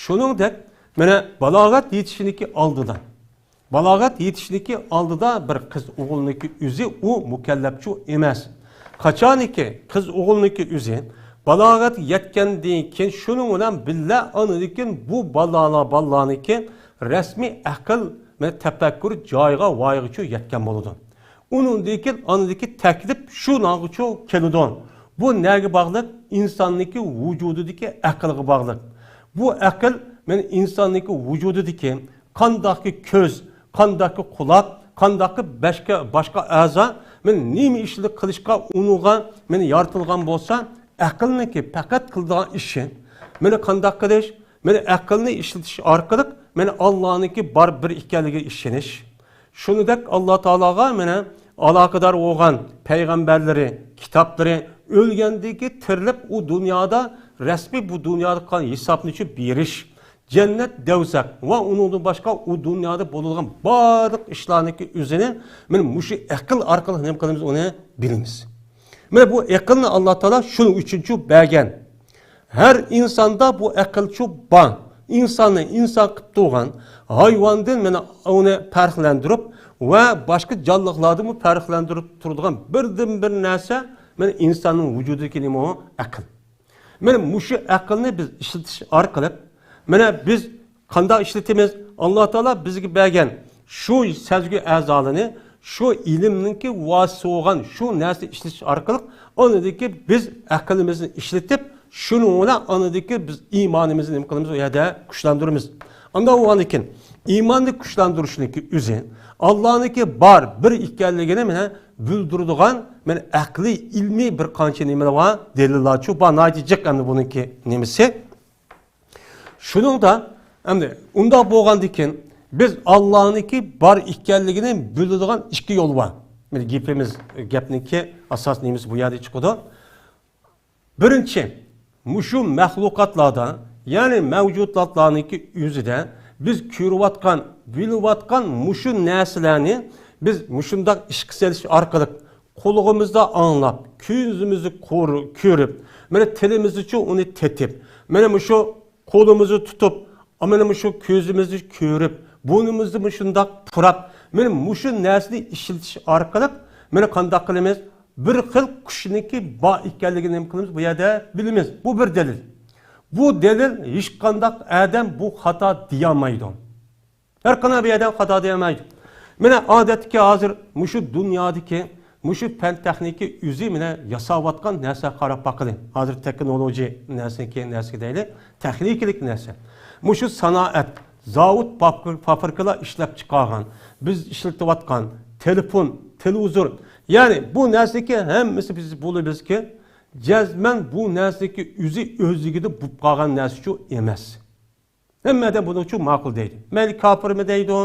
شۇنىڭدەك مانا بالاغەت يېتىشىنىكى ئالدىدا، بالاغەت يېتىشىنىكى ئالدىدا بىر قىز ئوغۇلنىكى ئۆزى ئۇ مۇكەللەپچۇ ئەمەس. قاچانىكى قىز ئوغۇلنىكى ئۆزى بالاغەتكە يەتكەندىن كېيىن شۇنىڭ بىلەن بىللە ئاندىن كېيىن بۇ بالالار، بالىلارنىكى رەسمىي ئەقىل ۋە تەپەككۇر جايىغا، ۋايىغىچۇ يەتكەن بولىدۇ. ئۇنىڭدىن كېيىن ئاندىكى تەكلىپ شۇ ناغىچۇ كېلىدۇ. بۇ نەگە باغلىق؟ ئىنساننىڭكى ۋۇجۇدىدىكى ئەقىلگە باغلىق. بۇ ئەقىل مانا ئىنساننىڭكى ۋۇجۇدىدىكى قانداقكى كۆز، قانداقكى قۇلاق، قانداقكى بەشكە، باشقا ئەزا، مانا نېمە ئىشنى قىلىشقا ئۇنىڭغا مانا يارىتىلغان بولسا، ئەقىلنىڭكى پەقەت قىلىدىغان ئىشى، مانا قانداق قىلىش؟ مانا ئەقىلنى ئىشلىتىش ئارقىلىق مانا ئاللانىڭكى بار بىر ئىكەنلىكىگە ئىشىنىش. شۇنىڭدەك ئاللا تائالاغا مانا ئالاقىدار بولغان پەيغەمبەرلىرى، كىتابلىرى، ئۆلگەندىن كېيىن تىرىلىپ ئۇ دۇنيادا رەسمىي بۇ دۇنيادا قىلغان ھېسابنىچۇ بېرىش، جەننەت، دەۋزەخ ۋە ئۇنىڭدىن باشقا ئۇ دۇنيادا بولىدىغان بارلىق ئىشلارنىڭكى ئۆزىنى مانا مۇشۇ ئەقىل ئارقىلىق نېمە قىلىمىز، ئۇنى بىلىمىز. مانا بۇ ئەقىلنى ئاللا تائالا شۇنىڭ ئۈچۈنچۇ بەرگەن. ھەر ئىنساندا بۇ ئەقىلچۇ بار. ئىنساننى ئىنسان قىلىپ تۇرغان، ھايۋاندىن مانا ئۇنى پەرقلەندۈرۈپ ۋە باشقا جانلىقلاردىنمۇ پەرقلەندۈرۈپ تۇرىدىغان بىردىنبىر نەرسە مانا ئىنساننىڭ ۋۇجۇدىدىكى نېمە ئۇ؟ ئەقىل. مانا مۇشۇ ئەقىلنى بىز ئىشلىتىش ئارقىلىق، مانا بىز قانداق ئىشلىتىمىز؟ ئاللا تائالا بىزگە بەرگەن شۇ سەزگۈ ئەزالىرىنى، شۇ ئىلىمنىڭكى ۋاسىتىسى بولغان شۇ نەرسىنى ئىشلىتىش ئارقىلىق ئاندىكى بىز ئەقلىمىزنى ئىشلىتىپ، شۇنىڭ بىلەن ئاندىكى بىز ئىمانىمىزنى نېمە قىلىمىز؟ ئۇ يەردە كۈچلەندۈرىمىز. ئانداق بولغاندىن كېيىن ئىماننى كۈچلەندۈرۈشنىڭكى ئۆزى، ئاللانىڭكى بار بىر ئىكەنلىكىنى مانا بىلدۈرىدىغان، مانا ئەقلىي، ئىلمىي بىر قانچە نېمىلەر بار، دەلىللەرچۇ بار، ناھايىتى جىق ئەمدى بۇنىڭكى نېمىسى. شۇنىڭدا ئەمدى ئۇنداق بولغاندىكىن بىز ئاللانىڭكى بار ئىكەنلىكىنى بىلىدىغان ئىككى يول بار. مانا گېپىمىز، گەپنىڭكى ئاساس نېمىسى بۇ يەردە چىقىدۇ. بىرىنچى، مۇشۇ مەخلۇقاتلاردا، يەنى مەۋجۇداتلارنىڭكى ئۆزىدە بىز كۆرۈۋاتقان، بىلىۋاتقان مۇشۇ نەرسىلەرنى بىز مۇشۇنداق ئىشقا سېلىش ئارقىلىق قۇلىقىمىزدا ئاڭلاپ، كۆزىمىزدە كور-، كۆرۈپ، مانا تىلىمىزدىچۇ ئۇنى تېتىپ، مانا مۇشۇ قولىمىزنى تۇتۇپ، مانا مۇشۇ كۆزىمىزنى كۆرۈپ، بۇرنىمىزنى مۇشۇنداق پۇراپ، مانا مۇشۇ نەرسىنى ئىشلىتىش ئارقىلىق، مانا قانداق قىلىمىز؟ بىر خىل كۈچنىڭكى بار ئىكەنلىكىنى نېمە قىلىمىز؟ بۇ يەردە بىلىمىز. بۇ بىر دەلىل. بۇ دەلىل ھېچقانداق ئادەم بۇ خاتا دېيەلمەيدۇ. ھەر قانداق بىر ئادەم خاتا دېيەلمەيدۇ. مانا ئادەتتىكى ھازىر مۇشۇ دۇنيادىكى، مۇشۇ پەن تېخنىكا ئۆزى مانا ياساۋاتقان نەرسە قاراپ باقىلى. ھازىر تېخنولوگىيە نەرسىنىڭكى نەرسىگە دەيلى، تېخنىكىلىق نەرسە. مۇشۇ سانائەت، زاۋۇت، پاپ-، فابرىكىلار ئىشلەپ چىقارغان، بىز ئىشلىتىۋاتقان تېلېفون، تېلېۋىزور، يەنى بۇ نەرسىنىڭكى ھەممىسى بىز بىلىمىزكى، جەزمەن بۇ نەرسىنىڭكى ئۆزى ئۆزلۈكىدە بولۇپ قالغان نەرسىچۇ ئەمەس. ھەممە ئادەم بۇنىڭچۇ ماقۇل دەيدۇ. مەيلى كاپىرمۇ دەيدۇ،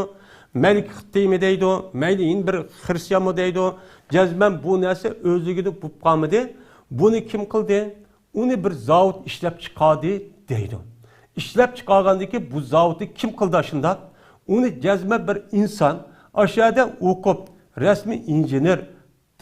مەيلى خىتايمۇ دەيدۇ، مەيلى يەنە بىر خىرىستىيانمۇ دەيدۇ. جەزمەن بۇ نەرسە ئۆزلۈكىدە بولۇپ قالمىدى. بۇنى كىم قىلدى؟ ئۇنى بىر زاۋۇت ئىشلەپ چىقاردى دەيدۇ. ئىشلەپ چىقارغاندىن كېيىن بۇ زاۋۇتنى كىم قىلدى ئاشۇنداق؟ ئۇنى جەزمەن بىر ئىنسان، ئاشۇ يەردە ئوقۇپ، رەسمىي ئىنژېنېر،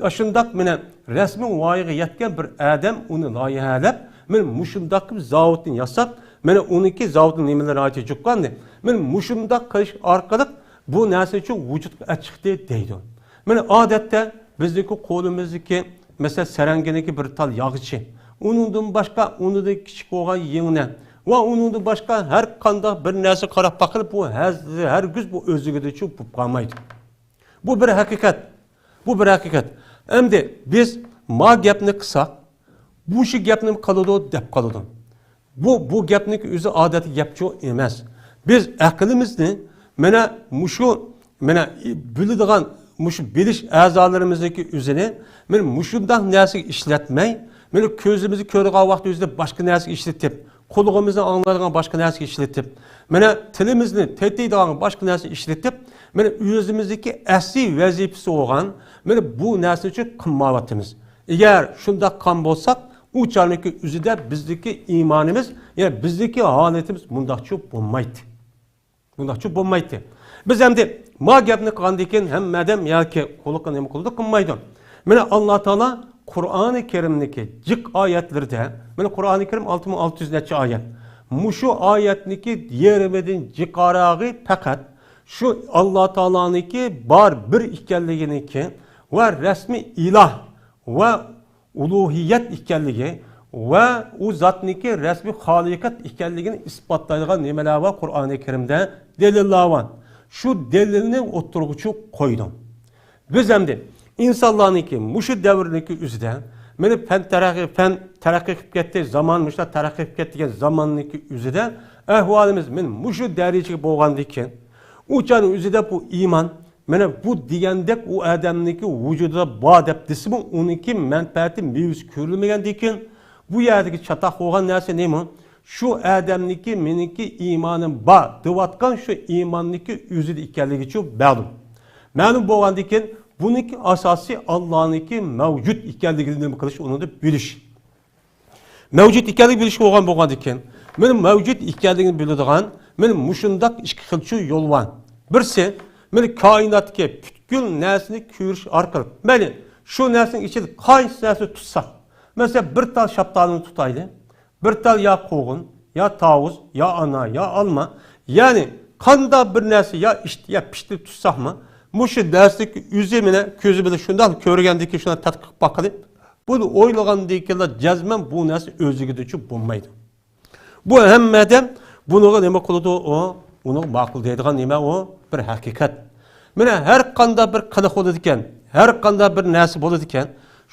ئاشۇنداق مانا رەسمىي ۋايىغا يەتكەن بىر ئادەم ئۇنى لايىھەلەپ، مانا مۇشۇنداق زاۋۇتنى ياساپ، مانا ئۇنىڭكى زاۋۇتنىڭ نېمىلىرى ناھايىتى جۇققاننى، مانا مۇشۇنداق قىلىش ئارقىلىق بۇ نەرسە شۇ ۋۇجۇدقا چىقتى دەيدۇ. مانا ئادەتتە بىزنىڭكى قولىمىزدىكى، مەسىلەن، سەرەڭگىنىڭكى بىر تال ياغىچى، ئۇنىڭدىن باشقا ئۇنىڭدىن كىچىك بولغان يىڭنە ۋە ئۇنىڭدىن باشقا ھەر قانداق بىر نەرسە قاراپ باقىلى، بۇ ھەز-، ھەرگىز بۇ ئۆزلۈكىدىچۇ بولۇپ قالمايدۇ. بۇ بىر ھەقىقەت. بۇ بىر ھەقىقەت. ئەمدى بىز ما گەپنى قىلساق، بۇ شۇ گەپنى قىلىدۇ دەپ قالىدۇ. بۇ، بۇ گەپنىڭ ئۆزى ئادەتتىكى گەپچۇ ئەمەس. بىز ئەقلىمىزنى مانا مۇشۇ، مانا بىلىدىغان، مۇشۇ بىلىش ئەزالىرىمىزنىڭكى ئۆزىنى مانا مۇشۇنداق نەرسىگە ئىشلەتمەي، مانا كۆزىمىزگە كۆرىدىغان ۋاقىت ئۆزىدە باشقا نەرسىگە ئىشلىتىپ، قۇلىقىمىزنى ئاڭلايدىغان باشقا نەرسىگە ئىشلىتىپ، مانا تىلىمىزنى تېتىيدىغان باشقا نەرسىگە ئىشلىتىپ، مانا ئۆزىمىزدىكى ئەسلىي ۋەزىپىسى بولغان مانا بۇ نەرسىنى ئۈچۈن قىلمايۋاتىمىز. ئەگەر شۇنداق قىلغان بولساق، ئۇ چاغنىڭكى ئۆزىدە بىزدىكى ئىمانىمىز، يەنى بىزدىكى ھالىتىمىز مۇنداقچۇ بولمايتتى. مۇنداقچۇ بولمايتتى. بىز ئەمدى ما گەپنى قىلغاندىن كېيىن ھەممە ئادەم ياكى قۇلىقى نېمە قىلىدۇ، قىلمايدۇ. مانا ئاللا تائالا قۇرئانى كەرىمنىكى جىق ئايەتلىرىدە، مانا قۇرئانى كەرىم ئالتە مىڭ ئالتە يۈز نەچچە ئايەت. مۇشۇ ئايەتنىكى يېرىمىدىن جىقراقى پەقەت شۇ ئاللا تائالانىڭكى بار بىر ئىكەنلىكىنىڭكى ۋە رەسمىي ئىلاھ ۋە ئۇلۇھىيەت ئىكەنلىكى ۋە ئۇ زاتنىڭكى رەسمىي خالىقەت ئىكەنلىكىنى ئىسپاتلايدىغان نېمىلەر بار؟ قۇرئانى كەرىمدە دەلىللەر بار. شۇ دەلىلنى ئوتتۇرىغا چۈ-، قويدۇڭ. بىز ئەمدى ئىنسانلارنىڭكى مۇشۇ دەۋرنىڭكى ئۆزىدە، مانا پەن تەرەققىي، پەن تەرەققىي قىلىپ كەتتى، زامان مۇشۇنداق تەرەققىي قىلىپ كەتتى دېگەن زاماننىڭكى ئۆزىدە ئەھۋالىمىز مانا مۇشۇ دەرىجىگە بولغاندىن كېيىن، ئۇ چاغنىڭ ئۆزىدە بۇ ئىمان، مانا بۇ دېگەندەك ئۇ ئادەمنىڭكى ۋۇجۇدىدا بار دەپ دېسىمۇ، ئۇنىڭكى مەنپەئەتى، مېۋىسى كۆرۈلمىگەندىن كېيىن، بۇ يەردىكى چاتاق بولغان نەرسە نېمە؟ شۇ ئادەمنىڭكى مېنىڭكى ئىمانىم بار دەۋاتقان شۇ ئىماننىڭكى ئۆزىدە ئىكەنلىكىچۇ مەلۇم. مەلۇم بولغاندىن كېيىن، بۇنىڭكى ئاساسى ئاللانىڭكى مەۋجۇت ئىكەنلىكىنى نېمە قىلىش، ئۇنى بىلىش. مەۋجۇت ئىكەنلىكىنى بىلىش بولغان بولغاندىن كېيىن، مانا مەۋجۇت ئىكەنلىكىنى بىلىدىغان مانا مۇشۇنداق ئىككى خىلچۇ يول بار. بىرسى، مانا كائىناتتىكى پۈتكۈل نەرسىنى كۆرۈش ئارقىلىق، مەيلى شۇ نەرسىنىڭ ئىچىدە قايسى نەرسىنى تۇتساق، مەسىلەن، بىر تال شاپتالىنى تۇتايلى، بىر تال يا قوغۇن، يا تاۋۇز، يا ئانا، يا ئالما، يەنى قانداق بىر نەرسە يا ئىت، يا پىشتى تۇتساقمۇ، مۇشۇ نەرسىنىڭ ئۆزى مانا كۆزى بىلەن شۇنداق كۆرگەندىن كېيىن شۇنداق تەتقىق قىلىپ باقىلى. بۇنى ئويلىغاندىن كېيىنلا جەزمەن بۇ نەرسە ئۆزلۈكىدىچۇ بولمايدۇ. بۇ ھەممە ئادەم بۇنىڭغا نېمە قىلىدۇ؟ ئۇ، ئۇنىڭغا ماقۇل دەيدىغان نېمە ئۇ؟ بىر ھەقىقەت. مانا ھەر قانداق بىر قىلىق بولىدىكەن، ھەر قانداق بىر نەرسە بولىدىكەن،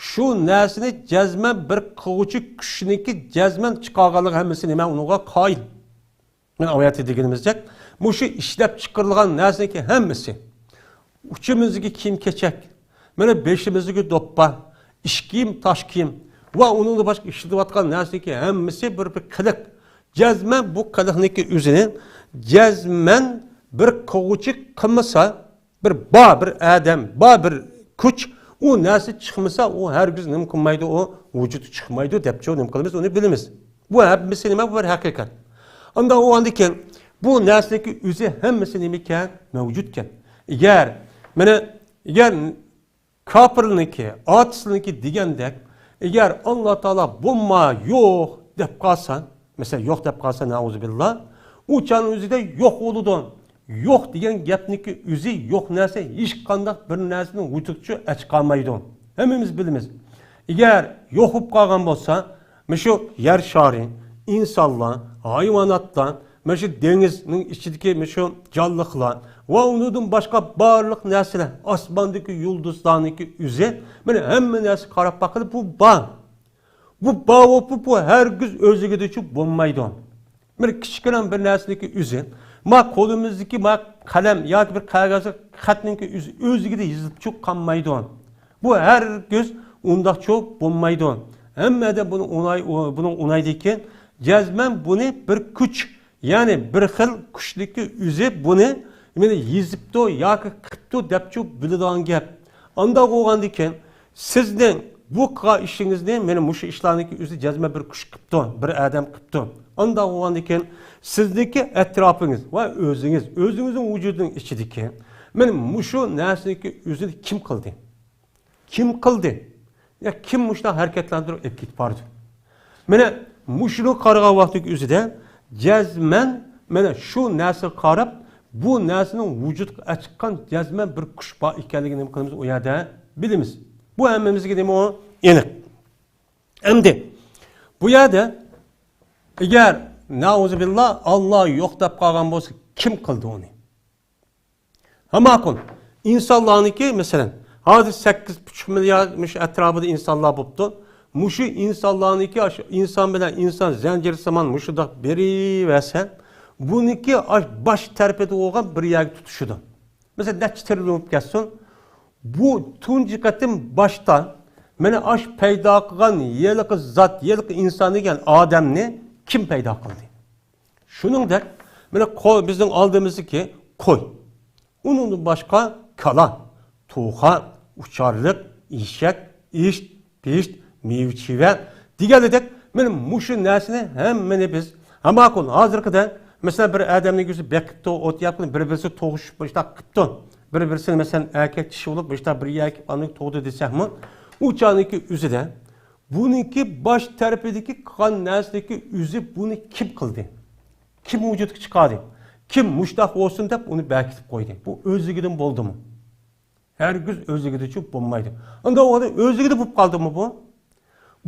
شۇ نەرسىنى جەزمەن بىر قىلغۇچى كۈچنىڭكى جەزمەن چىقارغانلىقى ھەممىسى نېمە ئۇنىڭغا قايىل. مانا ئايەتتە دېگىنىمىزدەك، مۇشۇ ئىشلەپ چىقىرىلغان نەرسىنىڭكى ھەممىسى، ئۇچىمىزدىكى كىيىم-كېچەك، مانا بېشىمىزدىكى دوپپا، ئىش كىيىم، تاش كىيىم ۋە ئۇنىڭدىن باشقا ئىشلىتىۋاتقان نەرسىنىڭكى ھەممىسى بىر، بىر قىلىق. جەزمەن بۇ قىلىقنىڭكى ئۆزىنى جەزمەن بىر قىلغۇچى قىلمىسا، بىر بار، بىر ئادەم بار، بىر كۈچ، ئۇ نەرسە چىقمىسا، ئۇ ھەرگىز نېمە قىلمايدۇ، ئۇ ۋۇجۇدقا چىقمايدۇ دەپچۇ نېمە قىلىمىز، ئۇنى بىلىمىز. بۇ ھەممىسى نېمە؟ بۇ بىر ھەقىقەت. ئانداق بولغاندىكىن، بۇ نەرسىنىڭكى ئۆزى ھەممىسى نېمىكەن؟ مەۋجۇتكەن. ئەگەر، مانا، ئەگەر كاپىرنىڭكى، ئاتىسىنىڭكى دېگەندەك، ئەگەر ئاللا تائالا بولما، يوق دەپ قالسا، مەسىلەن، يوق دەپ قالسا، نەئۇزۇبىللا، ئۇ چاغنىڭ ئۆزىدە يوق بولىدۇ. يوق دېگەن گەپنىڭكى ئۆزى يوق نەرسە ھېچقانداق بىر نەرسىنىڭ ۋۇجۇدىچۇ ئەچىقالمايدۇ. ھەممىمىز بىلىمىز. ئەگەر يوق بولۇپ قالغان بولسا، مۇشۇ يەر شارى، ئىنسانلار، ھايۋاناتلار، مۇشۇ دېڭىزنىڭ ئىچىدىكى مۇشۇ جانلىقلار ۋە ئۇنىڭدىن باشقا بارلىق نەرسىلەر، ئاسماندىكى يۇلدۇزلارنىڭكى ئۆزى، مانا ھەممە نەرسە قاراپ باققىلى، بۇ بار. بۇ بار بولۇپ، بۇ ھەرگىز ئۆزلۈكىدىچۇ بولمايدۇ. بىر كىچىككىنە بىر نەرسىنىڭكى ئۆزى، ما قولىمىزدىكى ما قەلەم ياكى بىر قەغەزدە خەتنىڭكى ئۆزى ئۆزلۈكىدە يېزىلىپچۇ قالمايدۇ. بۇ ھەرگىز ئۇنداقچۇ بولمايدۇ. ھەممە ئادەم بۇنى ئۇناي-، بۇنىڭ ئۇنايدىكەن، جەزمەن بۇنى بىر كۈچ، يەنى بىر خىل كۈچنىڭكى ئۆزى بۇنى مانا يېزىپتۇ ياكى قىپتۇ دەپچۇ بىلىدىغان گەپ. ئانداق بولغاندىكىن، سىزنىڭ بۇ قىلغان ئىشىڭىزنى مانا مۇشۇ ئىشلارنىڭكى ئۆزى جەزمەن بىر كۈچ قىپتۇ، بىر ئادەم قىپتۇ. ئانداق بولغاندىكىن، سىزنىڭكى ئەتراپىڭىز ۋە ئۆزىڭىز، ئۆزىڭىزنىڭ ۋۇجۇدىنىڭ ئىچىدىكى مانا مۇشۇ نەرسىنىڭكى ئۆزىنى كىم قىلدى؟ كىم قىلدى؟ يا كىم مۇشۇنداق ھەرىكەتلەندۈرۈپ ئېلىپ كېتىپ باردى؟ مانا مۇشۇنى قارىغان ۋاقتىنىڭ ئۆزىدە جەزمەن مانا شۇ نەرسىگە قاراپ، بۇ نەرسىنىڭ ۋۇجۇدقا ئەچىققان جەزمەن بىر كۈچ بار ئىكەنلىكىنى نېمە قىلىمىز؟ ئۇ يەردە بىلىمىز. بۇ ھەممىمىزگە نېمە ئۇ؟ ئېنىق. ئەمدى بۇ يەردە ئەگەر نەئۇزۇبىللا، ئاللا يوق دەپ قالغان بولسا، كىم قىلدى ئۇنى؟ ھە، ماقۇل. ئىنسانلارنىڭكى، مەسىلەن، ھازىر سەككىز پۈتۈن ئۈچ مىليارد مۇشۇ ئەتراپىدا ئىنسانلار بوپتۇ. مۇشۇ ئىنسانلارنىڭكى، ئاشۇ ئىنسان بىلەن ئىنسان زەنجىرسىمان مۇشۇنداق بېرىۋەرسە، بۇنىڭكى ئاش-، باش تەرىپىدە بولغان بىر يەرگە تۇتىشىدۇ. مەسىلەن، نەچچە تىرىليون بولۇپ كەتسۇن، بۇ تۇنجى قېتىم باشتا مانا ئاش پەيدا قىلغان ھېلىقى زات، ھېلىقى ئىنسان دېگەن ئادەمنى كىم پەيدا قىلدى؟ شۇنىڭدەك، مانا قوي، بىزنىڭ ئالدىمىزدىكى قوي. ئۇنىڭدىن باشقا كالا، توخۇ، ئۇچارلىق، ئېشەك، ئىت، پىشت، مېۋە-چېۋە دېگەنلىدەك، مانا مۇشۇ نەرسىنى ھەممىنى بىز، ھە، ماقۇل، ھازىرقىدەك، مەسىلەن، بىر ئادەمنى كۆرسە بېقىپتۇ، ئوت ياقىپ، بىر-بىرسى توغۇشۇپ، مۇشۇنداق قىپتۇ. بىر-بىرسىنى، مەسىلەن، ئەركەك چىشى بولۇپ، مۇشۇنداق بىر يەرگە ئاندىن توغدى دېسەكمۇ، ئۇ چاغنىڭكى ئۆزىدە بۇنىڭكى باش تەرىپىدىكى قىلغان نەرسىدىكى ئۆزى بۇنى كىم قىلدى؟ كىم ۋۇجۇدقا چىقاردى؟ كىم مۇشتاق بولسۇن دەپ ئۇنى بەكىتىپ قويدى؟ بۇ ئۆزلۈكىدىن بولدىمۇ؟ ھەرگىز ئۆزلۈكىدىچۇ بولمايدۇ. ئۇنداق بولغاندا ئۆزلۈكىدە بولۇپ قالدىمۇ بۇ؟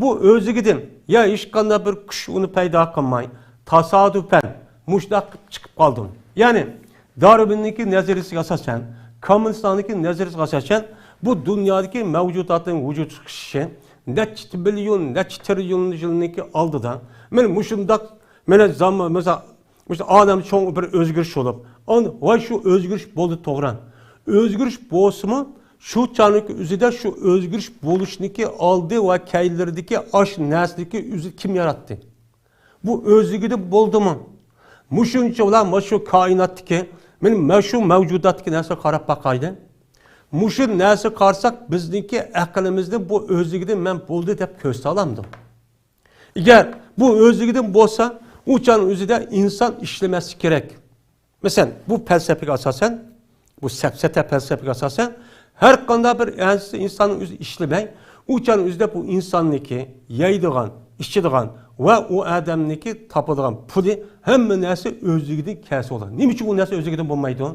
بۇ ئۆزلۈكىدىن يا ھېچقانداق بىر كۈچ ئۇنى پەيدا قىلماي، تاسادىپەن مۇشتاق قىلىپ چىقىپ قالدىمۇ؟ يەنى دارۋىننىڭكى نەزەرىيىسىگە ئاساسەن، كوممۇنىستلارنىڭكى نەزەرىيىسىگە ئاساسەن، بۇ دۇنيادىكى مەۋجۇداتنىڭ ۋۇجۇدقا چىقىشى نەچچە مىليون، نەچچە تىرىليون يىلنىڭكى ئالدىدا، مانا مۇشۇنداق، مانا زامان، مەسىلەن، مۇشۇ ئالەمدە چوڭ بىر ئۆزگىرىش بولۇپ، ئان-، ۋاي شۇ ئۆزگىرىش بولدى توغرا. ئۆزگىرىش بولسىمۇ، شۇ چاغنىڭكى ئۆزىدە شۇ ئۆزگىرىش بولۇشنىڭكى ئالدى ۋە كەينىلىرىدىكى ئاش نەرسىنىڭكى ئۆزى كىم ياراتتى؟ بۇ ئۆزلۈكىدە بولدىمۇ؟ مۇشۇنچە بىلەن مۇشۇ كائىناتتىكى، مانا مۇشۇ مەۋجۇداتتىكى نەرسىگە قاراپ باقايلى. مۇشۇ نەرسىگە قارىساق، بىزنىڭكى ئەقلىمىزدە بۇ ئۆزلۈكىدىن مەن بولدى دەپ كۆرسىتەلەمدۇ؟ ئەگەر بۇ ئۆزلۈكىدىن بولسا، ئۇ چاغنىڭ ئۆزىدە ئىنسان ئىشلىمەسلىكى كېرەك. مەسىلەن، بۇ پەلسەپىگە ئاساسەن، بۇ سەپسەتە پەلسەپىگە ئاساسەن، ھەر قانداق بىر ئىنساننىڭ ئۆزى ئىشلىمەي، ئۇ چاغنىڭ ئۆزىدە بۇ ئىنساننىڭكى يەيدىغان، ئىچىدىغان ۋە ئۇ ئادەمنىڭكى تاپىدىغان پۇلى، ھەممە نەرسە ئۆزلۈكىدىن كەلسە بولىدۇ. نېمە ئۈچۈن ئۇ نەرسە ئۆزلۈكىدىن بولمايدۇ؟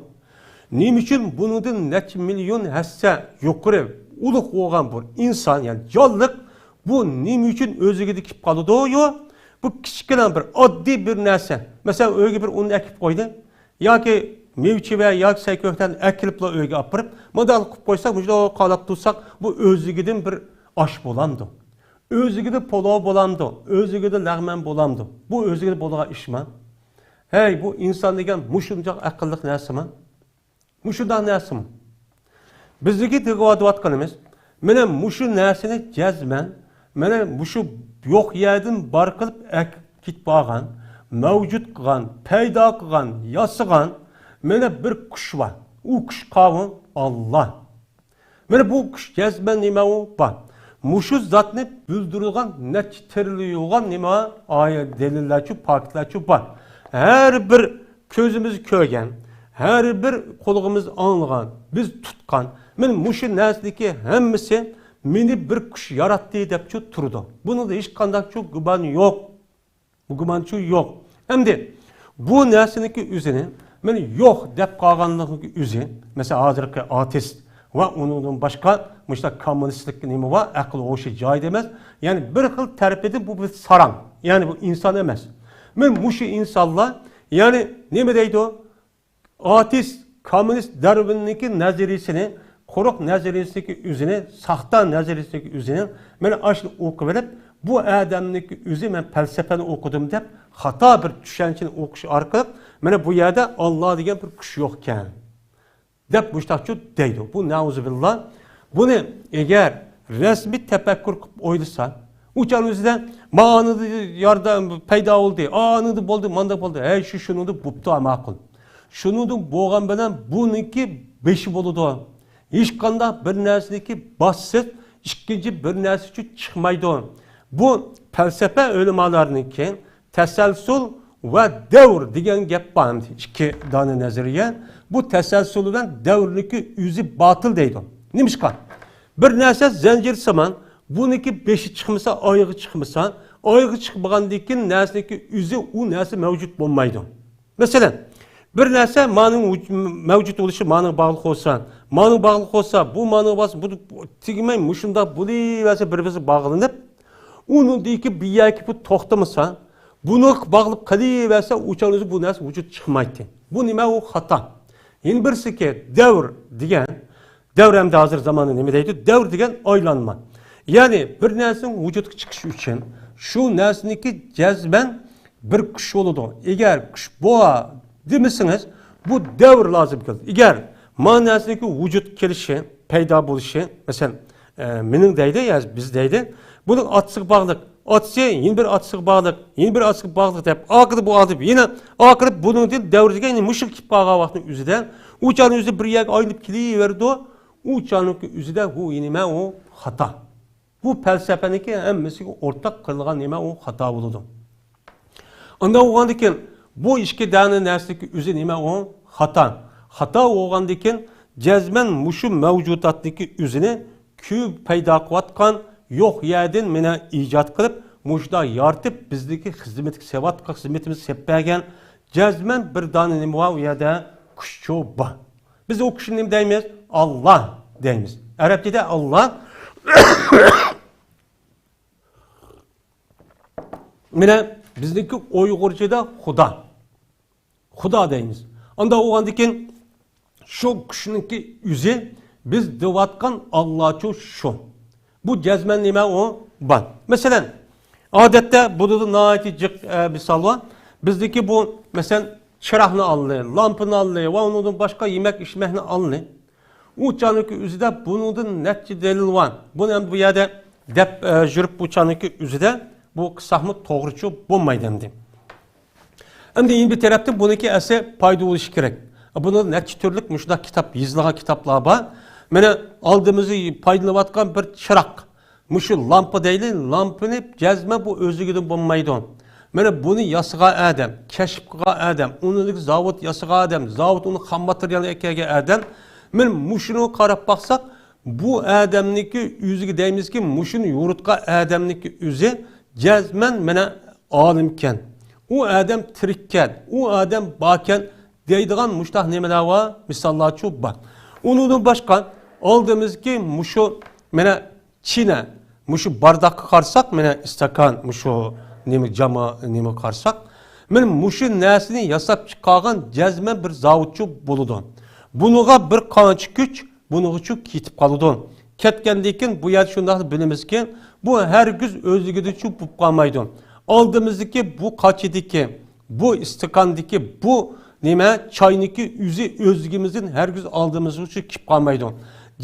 نېمە ئۈچۈن بۇنىڭدىن نەچچە مىليون ھەسسە يۇقىرى، ئۇلۇغ بولغان بۇ ئىنسان، يەنى جانلىق، بۇ نېمە ئۈچۈن ئۆزلۈكىدە كېلىپ قالىدۇ؟ يو، بۇ كىچىككىنە بىر ئاددىي بىر نەرسە. مەسىلەن، ئۆيگە بىر ئۇن ئەكىپ قويدى. ياكى مېۋە-چېۋە ياكى سەي-كۆكتەرنى ئەكىرىپلا ئۆيگە ئاپىرىپ، مۇنداق قىلىپ قويساق، مۇشۇنداق قالاپ تۇرساق، بۇ ئۆزلۈكىدىن بىر ئاش بولامدۇ؟ ئۆزلۈكىدە پولۇ بولامدۇ؟ ئۆزلۈكىدە لەغمەن بولامدۇ؟ بۇ ئۆزلۈكىدە بولىدىغان ئىشمۇ؟ ھەي، بۇ ئىنسان دېگەن مۇشۇنداق ئەقىللىق نەرسىمۇ؟ مۇشۇنداق نەرسىمۇ؟ بىزنىڭكى دەۋاتقىنىمىز، مانا مۇشۇ نەرسىنى جەزمەن، مانا مۇشۇ يوق يەردىن بار قىلىپ ئەكىپ كېتىپ بارغان، مەۋجۇت قىلغان، پەيدا قىلغان، ياسىغان، مانا بىر كۈچ بار. ئۇ كۈچ قاۋۇ؟ ئاللا. مانا بۇ كۈچ جەزمەن نېمە ئۇ؟ بار. مۇشۇ زاتنى بىلدۈرىدىغان نەچچە تىرىليون نېمە ئايەت، دەلىللەرچۇ، پاكىتلەرچۇ بار. ھەر بىر كۆزىمىز كۆرگەن، ھەر بىر قۇلىقىمىز ئاڭلىغان، بىز تۇتقان، مانا مۇشۇ نەرسىدىكى ھەممىسى مېنى بىر كۈچ ياراتتى دەپچۇ تۇرىدۇ. بۇنىڭدا ھېچقانداقچۇ گۇمان يوق. بۇ گۇمانچۇ يوق. ئەمدى بۇ نەرسىنىڭكى ئۆزىنى مانا يوق دەپ قالغانلىقىنىڭكى ئۆزى، مەسىلەن، ھازىرقى ئارتىست ۋە ئۇنىڭدىن باشقا مۇشۇنداق كوممۇنىستلىق نېمە بار، ئەقىل ھوشى جايىدا ئەمەس، يەنى بىر خىل تەرىپىدىن بۇ بىر ساراڭ، يەنى بۇ ئىنسان ئەمەس. مانا مۇشۇ ئىنسانلار، يەنى نېمە دەيدۇ؟ ئارتىست، كوممۇنىست دارۋىننىڭكى نەزەرىيىسىنى، قۇرۇق نەزەرىيىسىنىڭكى ئۆزىنى، ساختا نەزەرىيىسىنىڭكى ئۆزىنى، مانا ئاشۇنى ئوقۇۋېلىپ، بۇ ئادەمنىڭكى ئۆزى مەن پەلسەپىنى ئوقۇدۇم دەپ، خاتا بىر چۈشەنچىنى ئوقۇش ئارقىلىق، مانا بۇ يەردە ئاللا دېگەن بىر كۈچ يوقكەن دەپ مۇشتاقچۇ دەيدۇ. بۇ نەئۇزۇبىللا. بۇنى ئەگەر رەسمىي تەپەككۇر قىلىپ ئويلىسا، ئۇ چاغنىڭ ئۆزىدە مانىدا ياردەم پەيدا بولدى، ئانىدا بولدى، ماندا بولدى. ھەي، شۇ شۇنىڭدا بوپتۇ، ماقۇل. شۇنىڭدا بولغان بىلەن بۇنىڭكى بېشى بولىدۇ. ھېچقانداق بىر نەرسىنىڭكى باشسىز ئىككىنچى بىر نەرسىچۇ چىقمايدۇ. بۇ پەلسەپە ئۆلىمالارنىڭكى تەسەلسۇل ۋە دەۋر دېگەن گەپ بار ئەمدى. ئىككى دانە نەزەرىيە. بۇ تەسەلسۇل بىلەن دەۋرنىڭكى ئۆزى باتىل دەيدۇ. نېمىشقا؟ بىر نەرسە زەنجىرسىمان، بۇنىڭكى بېشى چىقمىسا، ئايىغى چىقمىسا، ئايىغى چىقمىغاندىن كېيىن نەرسىنىڭكى ئۆزى، ئۇ نەرسە مەۋجۇت بولمايدۇ. مەسىلەن، بىر نەرسە مانىڭ ۋۇج-، مەۋجۇت بولۇشى مانىڭغا باغلىق بولسا، مانىڭغا باغلىق بولسا، بۇ مانىڭغا باغلىق، بۇ تۈگىمەي مۇشۇنداق بولۇۋەرسە، بىر-بىرىگە باغلىنىپ، ئۇنىڭدىن كېيىن بىر يەرگە بۇ توختىمىسا، بۇنىڭغا باغلىق قېلىۋەرسە، ئۇ چاغدا بۇ نەرسە ۋۇجۇدقا چىقمايتتى. بۇ نېمە؟ ئۇ خاتا. يەنە بىرسىكى، دەۋر دېگەن، دەۋر ئەمدى ھازىر زاماندا نېمە دەيدۇ؟ دەۋر دېگەن ئايلانما. يەنى بىر نەرسىنىڭ ۋۇجۇدقا چىقىشى ئۈچۈن شۇ نەرسىنىڭكى جەزمەن بىر كۈچ بولىدۇ. ئەگەر كۈچ بار دېمىسىڭىز، بۇ دەۋر لازىم كېلىدۇ. ئەگەر ما نەرسىنىڭكى ۋۇجۇدقا كېلىشى، پەيدا بولۇشى، مەسىلەن، ئە، مېنىڭ دەيدۇ يا بىز دەيدۇ، بۇنىڭ ئاتىسىغا باغلىق، ئاتىسى يەنە بىر ئاتىسىغا باغلىق، يەنە بىر ئاتىسىغا باغلىق دەپ، ئاخىرىدا بۇ ئادەم يەنە ئاخىرى بۇنىڭدىن دەۋر دېگەن يەنە مۇشۇ كېلىپ قالغان ۋاقىتنىڭ ئۆزىدە، ئۇ چاغنىڭ ئۆزىدە بىر يەرگە ئايلىنىپ كېلىۋېرىدۇ. ئۇ چاغنىڭكى ئۆزىدە بۇ نېمە؟ ئۇ خاتا. بۇ پەلسەپىنىڭكى ھەممىسىگە ئورتاق قىلىدىغان نېمە؟ ئۇ خاتا بولىدۇ. ئۇنداق بولغاندىكىن بۇ ئىككى دانە نەرسىنىڭكى ئۆزى نېمە؟ ئۇ خاتا. خاتا بولغاندىكىن جەزمەن مۇشۇ مەۋجۇداتنىڭكى ئۆزىنى كۆپ پەيدا قىلىۋاتقان، يوق يەردىن مانا ئىجاد قىلىپ، مۇشۇنداق يارىتىپ، بىزنىڭكى خىزمەتكە سېلىۋاتقان، خىزمىتىمىزگە سېلىپ بەرگەن جەزمەن بىر دانە نېمە بار؟ ئۇ يەردە كۈچ بار. بىز ئۇ كىشىنى نېمە دەيمىز؟ ئاللا دەيمىز. ئەرەبچىدە ئاللا، مانا بىزنىڭكى ئۇيغۇرچىدا خۇدا. خۇدا دەيمىز. ئانداق بولغاندىكىن شۇ كۈچنىڭكى ئۆزى بىز دەۋاتقان ئاللاچۇ شۇ. بۇ جەزمەن نېمە؟ ئۇ بار. مەسىلەن، ئادەتتە بۇنىڭدا ناھايىتى جىق، ئە، مىسال بار. بىزدىكى بۇ، مەسىلەن، چىراغنى ئالدى، لامپىنى ئالدى ۋە ئۇنىڭدىن باشقا يېمەك ئىچمەكنى ئالدى. ئۇ چاغنىڭكى ئۆزىدە بۇنىڭدىن نەچچە دەلىل بار. بۇنى ئەمدى بۇ يەردە دەپ، ئە، يۈرۈپ بۇ چاغنىڭكى ئۆزىدە بۇ قىلساقمۇ توغرىچۇ بولمايدۇ ئەمدى. ئەمدى يەنە بىر تەرەپتىن بۇنىڭكى ئەسلى پايدا بولۇشى كېرەك. بۇنىڭدا نەچچە تۈرلۈك مۇشۇنداق كىتاب، يېزىلغان كىتابلار بار. مانا ئالدىمىزدا پايدىلىنىۋاتقان بىر چىراغ. مۇشۇ لامپا دەيلى، لامپىنى جەزمەن بۇ ئۆزلۈكىدىن بولمايدۇ. مانا بۇنى ياسىغان ئادەم، كەشىپ قىلغان ئادەم، ئۇنىڭدىكى زاۋۇت ياسىغان ئادەم، زاۋۇت ئۇنى خام ماتېرىيالنى ئەكەلگەن ئادەم. مانا مۇشۇنىڭغا قاراپ باقساق، بۇ ئادەمنىڭكى ئۆزىگە دەيمىزكى، مۇشۇنى يورۇتقان ئادەمنىڭكى ئۆزى جەزمەن مانا ئالىمكەن، ئۇ ئادەم تىرىككەن، ئۇ ئادەم باركەن دەيدىغان مۇشۇنداق نېمىلەر بار، مىساللارچۇ بار. ئۇنىڭدىن باشقا ئالدىمىزدىكى مۇشۇ مانا چىنە، مۇشۇ بارداققا قارىساق، مانا ئىستاكان، مۇشۇ نېمە، جاما نېمىگە قارىساق، مانا مۇشۇ نەرسىنى ياساپ چىقارغان جەزمەن بىر زاۋۇتچۇ بولىدۇ. بۇنىڭغا بىر قانچە كۈچ بۇنىڭغىچۇ كېتىپ قالىدۇ. كەتكەندىن كېيىن بۇ يەردە شۇنداقلا بىلىمىزكى، بۇ ھەرگىز ئۆزلۈكىدىنچۇ بولۇپ قالمايدۇ. ئالدىمىزدىكى بۇ قاچىدىكى، بۇ ئىستاكاندىكى بۇ نېمە، چاينىكى ئۆزى ئۆزلۈكىمىزدىن ھەرگىز ئالدىمىزغىچۇ كېلىپ قالمايدۇ.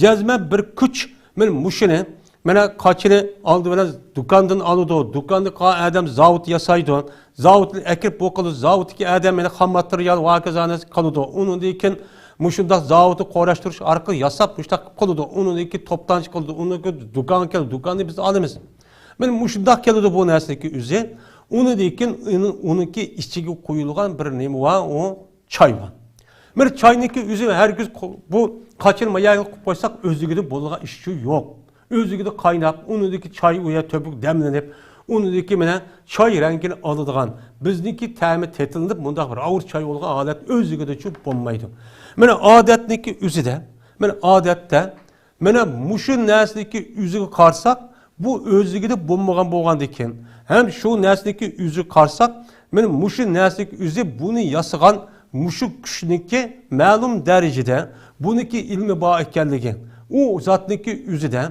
جەزمەن بىر كۈچ مانا مۇشۇنى، مانا قاچىنى ئالدى بىلەن دۇكاندىن ئالىدۇ، دۇكاندا قالغان ئادەم زاۋۇت ياسايدۇ، زاۋۇتنى ئەكىرىپ بۇ قىلىدۇ، زاۋۇتتىكى ئادەم مانا خام ماتېرىيال ۋە ھاكازا نەرسە قىلىدۇ. ئۇنىڭدىن كېيىن مۇشۇنداق زاۋۇتنى قۇراشتۇرۇش ئارقىلىق ياساپ مۇشۇنداق قىلىدۇ. ئۇنىڭدىن كېيىن توپلامچى قىلىدۇ، ئۇنىڭدىن كېيىن دۇكانغا كېلىدۇ، دۇكاندىن بىز ئالىمىز. مانا مۇشۇنداق كېلىدۇ بۇ نەرسىنىڭكى ئۆزى. ئۇنىڭدىن كېيىن ئۇنىڭ، ئۇنىڭكى ئىچىگە قويۇلغان بىر نېمە بار، ئۇ چاي بار. بىر چاينىڭكى ئۆزى ھەرگىز قو-، بۇ قاچىنى ماياگىل قىلىپ قويساق ئۆزلۈكىدە بولىدىغان ئىشچۇ يوق. ئۆزلۈكىدە قايناپ، ئۇنىڭدىكى چاي ئۇ يەر تۆپۈك دەملىنىپ، ئۇنىڭدىكى مانا چاي رەڭگىنى ئالىدىغان، بىزنىڭكى تەمى تېتىلىنىپ، مۇنداق بىر ئاۋۇر چاي بولغان ھالەت ئۆزلۈكىدىچۇ بولمايدۇ. مانا ئادەتنىڭكى ئۆزىدە، مانا ئادەتتە مانا مۇشۇ نەرسىنىڭكى ئۆزىگە قارىساق، بۇ ئۆزلۈكىدە بولمىغان بولغاندىكىن، ھەم شۇ نەرسىنىڭكى ئۆزىگە قارىساق، مانا مۇشۇ نەرسىنىڭكى ئۆزى بۇنى ياسىغان مۇشۇ كۈچنىڭكى مەلۇم دەرىجىدە بۇنىڭكى ئىلمى بار ئىكەنلىكى، ئۇ زاتنىڭكى ئۆزىدە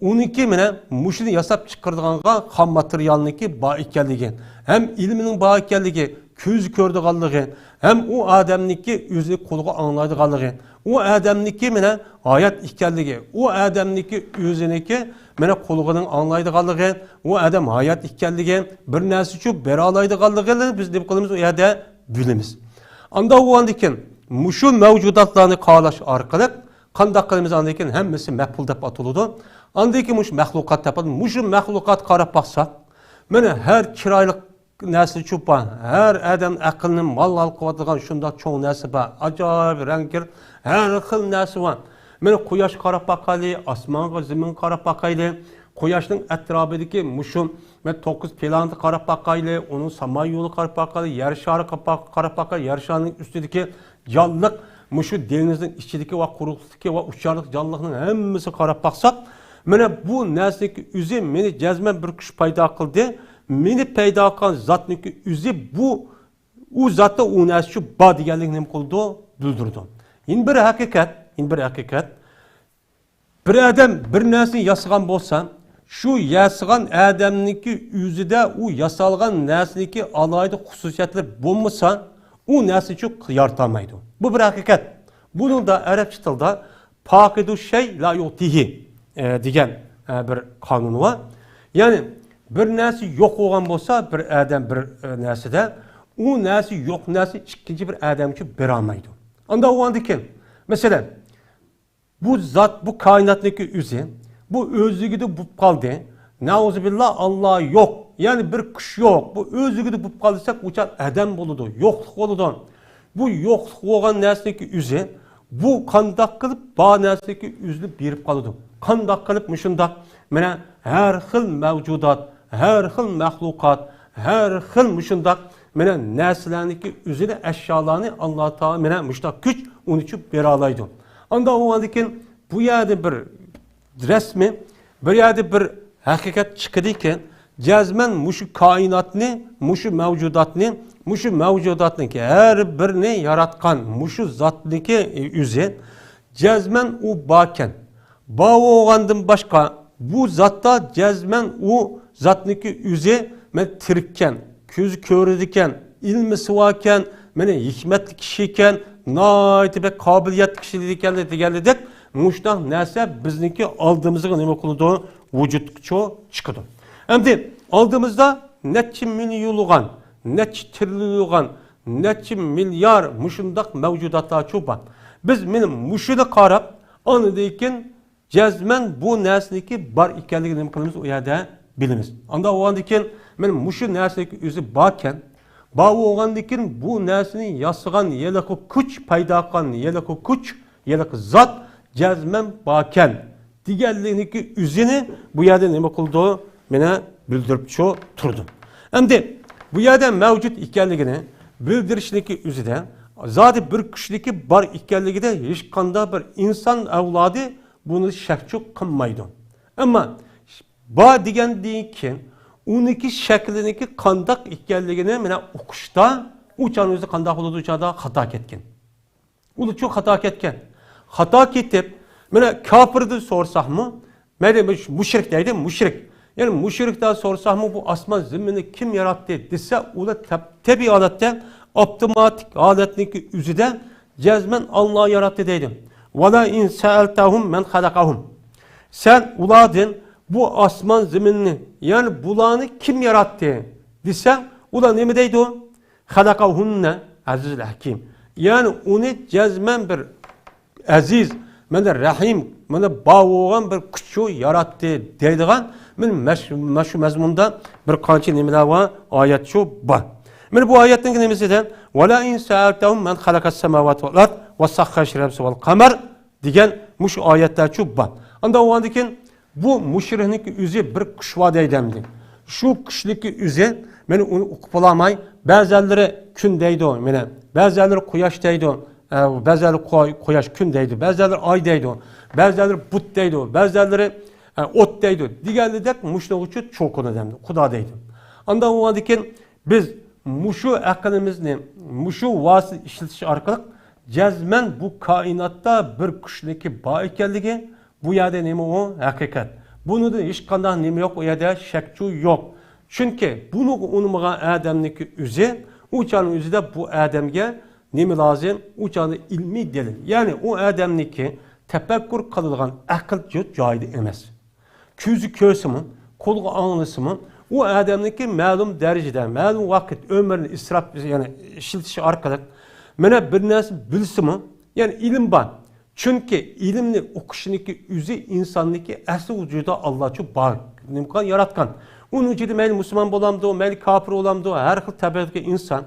ئۇنىڭكى مانا مۇشۇنى ياساپ چىقىرىدىغانغا خام ماتېرىيالنىڭكى بار ئىكەنلىكى، ھەم ئىلمىنىڭ بار ئىكەنلىكى، كۆزى كۆرىدىغانلىقى، ھەم ئۇ ئادەمنىڭكى ئۆزىنى قۇلىقى ئاڭلايدىغانلىقى، ئۇ ئادەمنىڭكى مانا ھايات ئىكەنلىكى، ئۇ ئادەمنىڭكى ئۆزىنىڭكى مانا قۇلىقىنىڭ ئاڭلايدىغانلىقى، ئۇ ئادەم ھايات ئىكەنلىكى، بىر نەرسىچۇ بېرەلايدىغانلىقىنى بىز نېمە قىلىمىز؟ ئۇ يەردە بىلىمىز. ئانداق بولغاندىكىن مۇشۇ مەۋجۇداتلارنى قارىلاش ئارقىلىق قانداق قىلىمىز؟ ئاندىن كېيىن ھەممىسى مەپئۇل دەپ ئاتىلىدۇ. ئاندىن كېيىن مۇشۇ مەخلۇقات دەپ ئاتىلىدۇ. مۇشۇ مەخلۇقاتقا قاراپ باقساق، مانا ھەر چىرايلىق نەرسە چوپا، ھەر ئادەم ئەقلىنى مالال قىلىۋاتىدىغان شۇنداق چوڭ نەرسە بار. ئاجايىپ رەڭگىر، ھەر خىل نەرسە بار. مانا قۇياشقا قاراپ باقايلى، ئاسمانغا، زېمىنگە قاراپ باقايلى. قۇياشنىڭ ئەتراپىدىكى مۇشۇ مانا توققۇز پلانېتىغا قاراپ باقايلى، ئۇنىڭ ساما يولىغا قاراپ باقايلى، يەر شارىغا قاراپ باقايلى، يەر شارىنىڭ ئۈستىدىكى جانلىق، مۇشۇ دېڭىزنىڭ ئىچىدىكى ۋە قۇرۇقلۇقتىكى ۋە ئۇچارلىق جانلىقنىڭ ھەممىسىگە قاراپ باقساق، مانا بۇ نەرسىنىڭكى ئۆزى مېنى جەزمەن بىر كۈچ پەيدا قىلدى. مېنى پەيدا قىلغان زاتنىڭكى ئۆزى بۇ، ئۇ زاتتا ئۇ نەرسە شۇ بار دېگەنلىكنى نېمە قىلىدۇ؟ بىلدۈرىدۇ. يەنە بىر ھەقىقەت، يەنە بىر ھەقىقەت. بىر ئادەم بىر نەرسىنى ياسىغان بولسا، شۇ ياسىغان ئادەمنىڭكى ئۆزىدە ئۇ ياسالغان نەرسىنىڭكى ئالاھىدە خۇسۇسىيەتلىرى بولمىسا، ئۇ نەرسىنى شۇ يارىتالمايدۇ. بۇ بىر ھەقىقەت. بۇنىڭدا ئەرەبچە تىلدا پاقىدۇ شەي لا يۇتىھى، ئە، دېگەن، ئە، بىر قانۇن بار. يەنى بىر نەرسە يوق بولغان بولسا، بىر ئادەم بىر، ئە، نەرسىدە، ئۇ نەرسە يوق نەرسە ئىككىنچى بىر ئادەمگە بېرەلمەيدۇ. ئانداق بولغاندىكىن، مەسىلەن، بۇ زات، بۇ كائىناتنىڭكى ئۆزى، بۇ ئۆزلۈكىدە بولۇپ قالدى. نەئۇزۇبىللا، ئاللا يوق. يەنى بىر كۈچ يوق. بۇ ئۆزلۈكىدە بولۇپ قالدى دېسەك، ئۇ چاغ ئادەم بولىدۇ، يوقلۇق بولىدۇ. بۇ يوقلۇق بولغان نەرسىنىڭكى ئۆزى، بۇ قانداق قىلىپ بار نەرسىنىڭكى ئۆزىنى بېرىپ قالىدۇ؟ قانداق قىلىپ مۇشۇنداق، مانا، ھەر خىل مەۋجۇدات، ھەر خىل مەخلۇقات، ھەر خىل مۇشۇنداق، مانا، نەرسىلەرنىڭكى ئۆزىنى، ئەشيالارنى ئاللا تائالا، مانا، مۇشۇنداق كۈچ ئۇنى ئۈچۈن بېرەلەيدۇ. ئانداق بولغاندىكىن بۇ يەردە بىر رەسمى، بىر يەردە بىر ھەقىقەت چىقىدىكەن، جەزمەن مۇشۇ كائىناتنى، مۇشۇ مەۋجۇداتنى، مۇشۇ مەۋجۇداتنىڭكى ھەر بىرىنى ياراتقان مۇشۇ زاتنىڭكى ئۆزى، جەزمەن ئۇ باركەن. بار بولغاندىن باشقا، بۇ زاتتا جەزمەن ئۇ زاتنىڭكى ئۆزى، مەن تىرىككەن، كۆزى كۆرىدىكەن، ئىلمىسى باركەن، مانا ھېكمەتلىك كىشى ئىكەن، ناھايىتى بەك قابىلىيەتلىك كىشى ئىكەن دېگەنلىدەك، مۇشۇنداق نەرسە بىزنىڭكى ئالدىمىزغا نېمە قىلىدۇ؟ ۋۇجۇدقىچۇ چىقىدۇ. ئەمدى ئالدىمىزدا نەچچە مىليونلىغان، نەچچە تىرىليونلىغان، نەچچە مىليار مۇشۇنداق مەۋجۇداتلارچۇ بار. بىز مانا مۇشۇنى قاراپ، ئاندىن كېيىن جەزمەن بۇ نەرسىنىڭكى بار ئىكەنلىكىنى نېمە قىلىمىز؟ ئۇ يەردە بىلىمىز. ئانداق بولغاندىن كېيىن، مانا مۇشۇ نەرسىنىڭكى ئۆزى باركەن، بار بولغاندىن كېيىن بۇ نەرسىنى ياسىغان ھېلىقى كۈچ، پەيدا قىلغان ھېلىقى كۈچ، ھېلىقى زات جەزمەن باركەن دېگەنلىكنىڭكى ئۆزىنى بۇ يەردە نېمە قىلىدۇ؟ مانا بىلدۈرۈپچۇ تۇرىدۇ. ئەمدى بۇ يەردە مەۋجۇت ئىكەنلىكىنى بىلدۈرۈشنىڭكى ئۆزىدە زادى بىر كۈچنىڭكى بار ئىكەنلىكىدە ھېچقانداق بىر ئىنسان ئەۋلادى بۇنى شەكچۇ قىلمايدۇ. ئەمما بار دېگەندىن كېيىن ئۇنىڭكى شەكلىنىڭكى قانداق ئىكەنلىكىنى مانا ئۇقۇشتا ئۇ چاغنىڭ ئۆزى قانداق بولىدۇ؟ ئۇ چاغدا خاتا كەتكەن. ئۇلارچۇ خاتا كەتكەن. خاتا كېتىپ، مانا كاپىردىن سورىساقمۇ، مەيلى مۇش-، مۇشرىك دەيدۇ، مۇشرىك. يەنى مۇشرىكتىن سورىساقمۇ، بۇ ئاسمان زېمىننى كىم ياراتتى دېسە، ئۇلار تەب-، تەبىئىي ھالەتتە، ئاپتوماتىك ھالەتنىڭكى ئۆزىدە جەزمەن ئاللا ياراتتى دەيدۇ. ۋەلە ئىن سەئەلتەھۇم مەن خەلەقەھۇم. سەن ئۇلاردىن بۇ ئاسمان زېمىننى، يەنى بۇلارنى كىم ياراتتى دېسەڭ، ئۇلار نېمە دەيدۇ؟ خەلەقەھۇننە ئەزىزۇل ھەكىم. يەنى ئۇنى جەزمەن بىر ئەزىز، مانا رەھىم، مانا بار بولغان بىر كۈچ ياراتتى دەيدىغان، مانا مەش-، مانا شۇ مەزمۇندا بىر قانچە نېمىلەر بار، ئايەت شۇ بار. مانا بۇ ئايەتنىڭ نېمىسىدە، ۋەلە ئىن سەئەلتەھۇم مەن خەلەقەس سەماۋاتى ۋەل ئەرد ۋە سەخخەرە شەمسە ۋەل قەمەر دېگەن مۇشۇ ئايەتلەرچۇ بار. ئانداق بولغاندىن كېيىن بۇ مۇشرىكنىڭكى ئۆزى بىر كۈچ بار دەيدۇ ئەمدى. شۇ كۈچنىڭكى ئۆزى، مانا ئۇنى ئۇقۇپ بولالماي، بەزەنلىرى كۈن دەيدۇ، مانا بەزەنلىرى قۇياش دەيدۇ، ئە، بەزەنلىرى قۇ-، قۇياش كۈن دەيدۇ، بەزەنلىرى ئاي دەيدۇ، بەزەنلىرى بۇت دەيدۇ، بەزەنلىرى، ئە، ئوت دەيدۇ دېگەنلىدەك مۇشۇنىڭغىچۇ چوقۇنىدۇ ئەمدى، خۇدا دەيدۇ. ئانداق بولغاندىن كېيىن بىز مۇشۇ ئەقلىمىزنى، مۇشۇ ۋاسىتە ئىشلىتىش ئارقىلىق جەزمەن بۇ كائىناتتا بىر كۈچنىڭكى بار ئىكەنلىكى، بۇ يەردە نېمە ئۇ؟ ھەقىقەت. بۇنىڭدا ھېچقانداق نېمە يوق، ئۇ يەردە شەكچۇ يوق. چۈنكى بۇنىڭغا ئۇنىمىغان ئادەمنىڭكى ئۆزى، ئۇ چاغنىڭ ئۆزىدە بۇ ئادەمگە نېمە لازىم؟ ئۇ چاغدا ئىلمىي دەلىل. يەنى ئۇ ئادەمنىڭكى تەپەككۇر قىلىدىغان ئەقىل جايىدا ئەمەس. كۆزى كۆرسىمۇ، قۇلىقى ئاڭلىسىمۇ، ئۇ ئادەمنىڭكى مەلۇم دەرىجىدە، مەلۇم ۋاقىت ئۆمرىنى ئىسراپ، يەنى ئىشلىتىش ئارقىلىق، مانا بىر نەرسە بىلسىمۇ، يەنى ئىلىم بار. چۈنكى ئىلىمنى ئوقۇشنىڭكى ئۆزى ئىنساننىڭكى ئەسلى ۋۇجۇدىدا ئاللاچۇ بار، نېمە قىلغان، ياراتقان. ئۇنىڭ ئىچىدە مەيلى مۇسۇلمان بولامدۇ، مەيلى كاپىر بولامدۇ، ھەر خىل تەبىئەتتىكى ئىنسان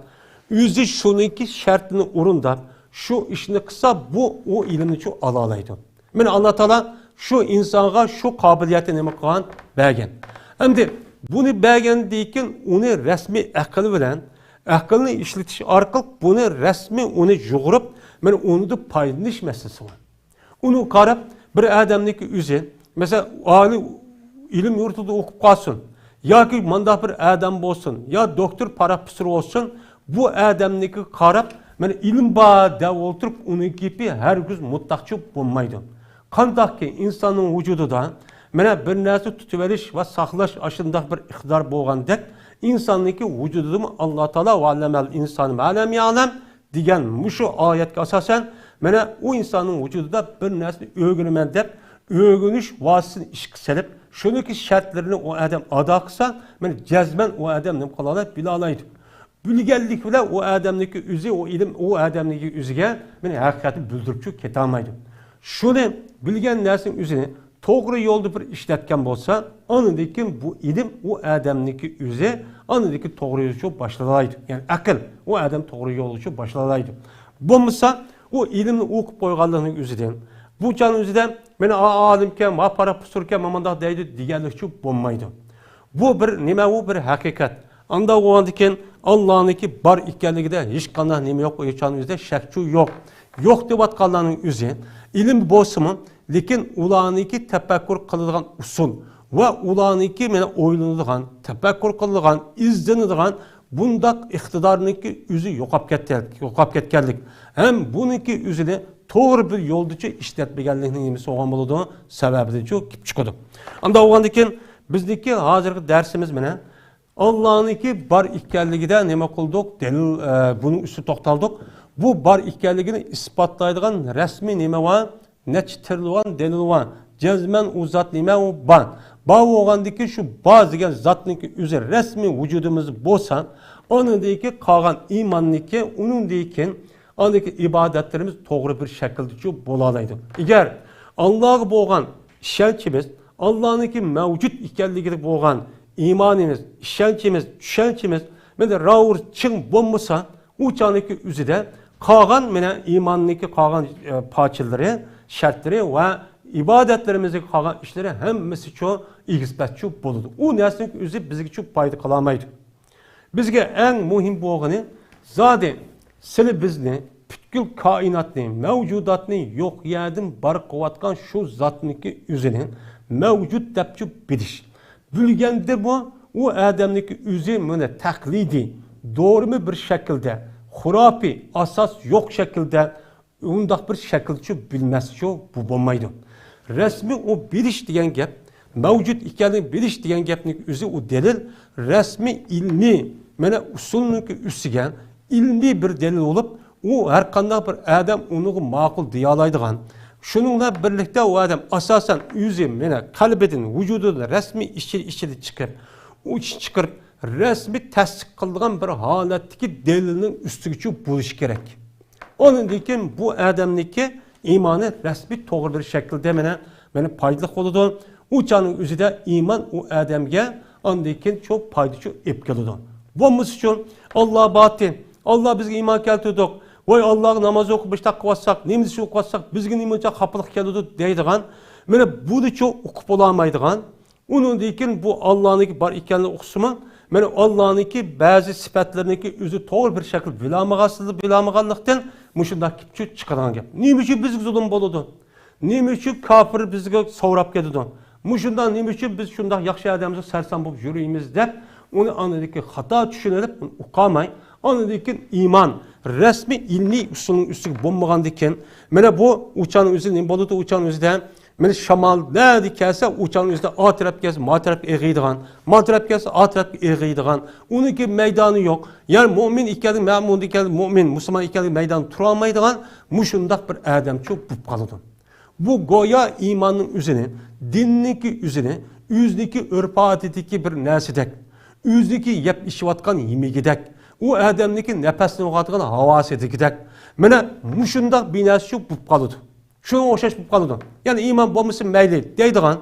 ئۆزى شۇنىڭكى شەرتىنى ئورۇنداپ، شۇ ئىشنى قىلسا، بۇ ئۇ ئىلىمنىچۇ ئالالايدۇ. مانا ئاللا تائالا شۇ ئىنسانغا شۇ قابىلىيەتنى نېمە قىلغان؟ بەرگەن. ئەمدى بۇنى بەرگەندىن كېيىن ئۇنى رەسمىي ئەقىل بىلەن، ئەقىلنى ئىشلىتىش ئارقىلىق بۇنى رەسمىي ئۇنى يۇغۇرۇپ، مانا ئۇنىڭدىن پايدىلىنىش مەسىلىسى بار. ئۇنى قاراپ بىر ئادەمنىڭكى ئۆزى، مەسىلەن، ئالىي ئىلىم يۇرتىدا ئوقۇپ قالسۇن ياكى مانداق بىر ئادەم بولسۇن، يا دوكتور پروفېسسور بولسۇن، بۇ ئادەمنىڭكى قاراپ، مانا ئىلىم بار دەپ ئولتۇرۇپ، ئۇنىڭ گېپى ھەرگىز مۇتلەقچە بولمايدۇ. قانداقكى ئىنساننىڭ ۋۇجۇدىدا مانا بىر نەرسە تۇتۇۋېلىش ۋە ساقلاش ئاشۇنداق بىر ئىقتىدار بولغاندەك، ئىنساننىڭكى ۋۇجۇدىدىمۇ ئاللا تائالا «ۋەئەللەمەل ئىنسانە ما لەم يەئلەم» دېگەن مۇشۇ ئايەتكە ئاساسەن، مانا ئۇ ئىنساننىڭ ۋۇجۇدىدا بىر نەرسىنى ئۆگىنىمەن دەپ، ئۆگىنىش ۋاسىتىسىنى ئىشقا سېلىپ، شۇنىڭكى شەرتلىرىنى ئۇ ئادەم ئادا قىلسا، مانا جەزمەن ئۇ ئادەم نېمە قىلالايدۇ؟ بىلالايدۇ. بىلگەنلىك بىلەن ئۇ ئادەمنىڭكى ئۆزى، ئۇ ئىلىم ئۇ ئادەمنىڭكى ئۆزىگە مانا ھەقىقەتنى بىلدۈرۈپچۇ كېتەلمەيدۇ. شۇنى بىلگەن نەرسىنىڭ ئۆزىنى توغرا يولدا بىر ئىشلەتكەن بولسا، ئاندىن كېيىن بۇ ئىلىم ئۇ ئادەمنىڭكى ئۆزى ئاندىن كېيىن توغرا يولغا باشلالايدۇ. يەنى ئەقىل ئۇ ئادەم توغرا يولغا باشلالايدۇ. بولمىسا، ئۇ ئىلىمنى ئوقۇپ قويغانلىقنىڭ ئۆزىدىن، بۇ چاغنىڭ ئۆزىدە مانا ئا-، ئالىمكەن، ما پارا پۇسۇركەن، مامانداق دەيدۇ دېگەنلىكچۇ بولمايدۇ. بۇ بىر نېمە، ئۇ بىر ھەقىقەت. ئانداق بولغاندىكىن، ئاللانىڭكى بار ئىكەنلىكىدە ھېچقانداق نېمە يوق، ئۇ چاغنىڭ ئۆزىدە شەك چۇ يوق. يوق دەۋاتقانلارنىڭ ئۆزى ئىلىم بولسىمۇ، لېكىن ئۇلارنىڭكى تەپەككۇر قىلىدىغان ئۇسۇل ۋە ئۇلارنىڭكى مانا ئويلىنىدىغان، تەپەككۇر قىلىدىغان، ئىزدىنىدىغان بۇنداق ئىقتىدارنىڭكى ئۆزى يوقاپ كەتكەن، يوقاپ كەتكەنلىك ھەم بۇنىڭكى ئۆزىنى توغرا بىر يولدىچۇ ئىشلەتمىگەنلىكنىڭ نېمىسى بولغان بولىدۇ؟ سەۋەبىدىنچۇ كېلىپ چىقىدۇ. ئانداق بولغاندىكىن، بىزنىڭكى ھازىرقى دەرسىمىز مانا ئاللانىڭكى بار ئىكەنلىكىدە نېمە قىلدۇق؟ دەلىل، ئە، بۇنىڭ ئۈستىدە توختالدۇق. بۇ بار ئىكەنلىكىنى ئىسپاتلايدىغان رەسمىي نېمە بار؟ نەچچە تىرىلىۋان دەلىل بار. جەزمەن ئۇ زات نېمە؟ ئۇ بار. بار بولغاندىكىن شۇ بار دېگەن زاتنىڭكى ئۆزى رەسمىي ۋۇجۇدىمىز بولسا، ئاندىن كېيىن قالغان ئىماننىكى، ئۇنىڭدىن كېيىن ئاندىكى ئىبادەتلىرىمىز توغرا بىر شەكىلدىچۇ بولالايدۇ. ئەگەر ئاللاغا بولغان ئىشەنچىمىز، ئاللانىڭكى مەۋجۇت ئىكەنلىكىگە بولغان ئىمانىمىز، ئىشەنچىمىز، چۈشەنچىمىز مانا راۋۇر چىڭ بولمىسا، ئۇ چاغنىڭكى ئۆزىدە قالغان مانا ئىماننىڭكى قالغان، ئە، پارچىلىرى، شەرتلىرى ۋە ئىبادەتلىرىمىزدىكى قالغان ئىشلىرى ھەممىسىچۇ ئېگىز-پەسچۇ بولىدۇ. ئۇ نەرسىنىڭكى ئۆزى بىزگىچۇ پايدا قىلالمايدۇ. بىزگە ئەڭ مۇھىم بولغىنى، زادى سىلى بىزنى، پۈتكۈل كائىناتنى، مەۋجۇداتنى يوق يەردىن بار قىلىۋاتقان شۇ زاتنىڭكى ئۆزىنى مەۋجۇت دەپچۇ بىلىش. بىلگەندە بۇ، ئۇ ئادەمنىڭكى ئۆزى مانا تەقلىدىي، دورىمى بىر شەكىلدە، خۇراپىي، ئاساس يوق شەكىلدە، ئۇنداق بىر شەكىلچۇ بىلمەسچۇ بۇ بولمايدۇ. رەسمىي ئۇ بىلىش دېگەن گەپ، مەۋجۇت ئىكەنلىكىنى بىلىش دېگەن گەپنىڭ ئۆزى ئۇ دەلىل، رەسمىي ئىلمىي، مانا ئۇسۇلنىڭكى ئۈستىگە ئىلمىي بىر دەلىل بولۇپ، ئۇ ھەر قانداق بىر ئادەم ئۇنىڭغا ماقۇل دېيالايدىغان، شۇنىڭ بىلەن بىرلىكتە ئۇ ئادەم ئاساسەن ئۆزى مانا قەلبىدىن، ۋۇجۇدىدىن رەسمىي ئىچى-، ئىچىدە چىقىپ، ئۇ ئىچى چىقىرىپ، رەسمىي تەستىق قىلىدىغان بىر ھالەتتىكى دەلىلنىڭ ئۈستىگىچۇ بولۇشى كېرەك. ئۇنىڭدىن كېيىن بۇ ئادەمنىڭكى ئىمانى رەسمىي توغرا بىر شەكىلدە مانا، مانا پايدىلىق بولىدۇ. ئۇ چاغنىڭ ئۆزىدە ئىمان ئۇ ئادەمگە ئاندىن كېيىن شۇ پايدىچۇ ئېلىپ كېلىدۇ. بولمىسىچۇ، ئاللا باتى، ئاللا بىزگە ئىمان كەلتۈردۇق، ۋاي ئاللاغا ناماز ئوقۇپ مۇشتاق قىلىۋاتساق، نېمە ئۈچۈن ئوقۇۋاتساق، بىزگە نېمە ئۈچۈن خاپىلىق كېلىدۇ دەيدىغان، مانا بۇنىچۇ ئۇقۇپ بولالمايدىغان، ئۇنىڭدىن كېيىن بۇ ئاللانىڭكى بار ئىكەنلىكىنى ئۇقسىمۇ، مانا ئاللانىڭكى بەزى سۈپەتلىرىنىڭكى ئۆزى توغرا بىر شەكىل بىلالمىغانسىز-، بىلالمىغانلىقتىن مۇشۇنداق كېلىپچۇ چىقىدىغان گەپ. نېمە ئۈچۈن بىزگە زۇلۇم بولىدۇ؟ نېمە ئۈچۈن كاپىر بىزگە سوراپ كېلىدۇ؟ مۇشۇنداق نېمە ئۈچۈن بىز شۇنداق ياخشى ئادەمگە سەرسان بولۇپ يۈرىمىز دەپ، ئۇنى ئاندىن كېيىن خاتا چۈشىنىپ، ئۇنى ئۇقالماي، ئاندىن كېيىن ئىمان رەسمىي ئىلمىي ئۇسۇلنىڭ ئۈستىگە بولمىغاندىكىن، مانا بۇ ئۇچان ئۆزى نېمە بولىدۇ؟ ئۇچان ئۆزىدە مانا شامال نەدە كەلسە، ئۇچان ئۆزىدە ئا تەرەپكە كەلسە، ما تەرەپكە ئېغىيدىغان، ما تەرەپكە كەلسە، ئا تەرەپكە ئېغىيدىغان. ئۇنىڭكى مەيدانى يوق. يەنى مۆمىن ئىكەنلىكى، مەمۇن ئىكەنلىكى، مۆمىن، مۇسۇلمان ئىكەنلىكى مەيدانى تۇرالمايدىغان مۇشۇنداق بىر ئادەمچۇ بولۇپ قالىدۇ. بۇ گويا ئىماننىڭ ئۆزىنى، دىننىڭكى ئۆزىنى، ئۆزىنىڭكى ئۆرپ-ئادىتىدىكى بىر نەرسىدەك، ئۆزىنىڭكى يەپ ئىچىۋاتقان يېمىكىدەك، ئۇ ئادەمنىڭكى نەپەسلىنىۋاتقان ھاۋاسىدىكىدەك، مانا مۇشۇنداق بىر نەرسىچۇ بولۇپ قالىدۇ. شۇنىڭغا ئوخشاش بولۇپ قالىدۇ. يەنى ئىمان بولمىسا مەيلى دەيدىغان،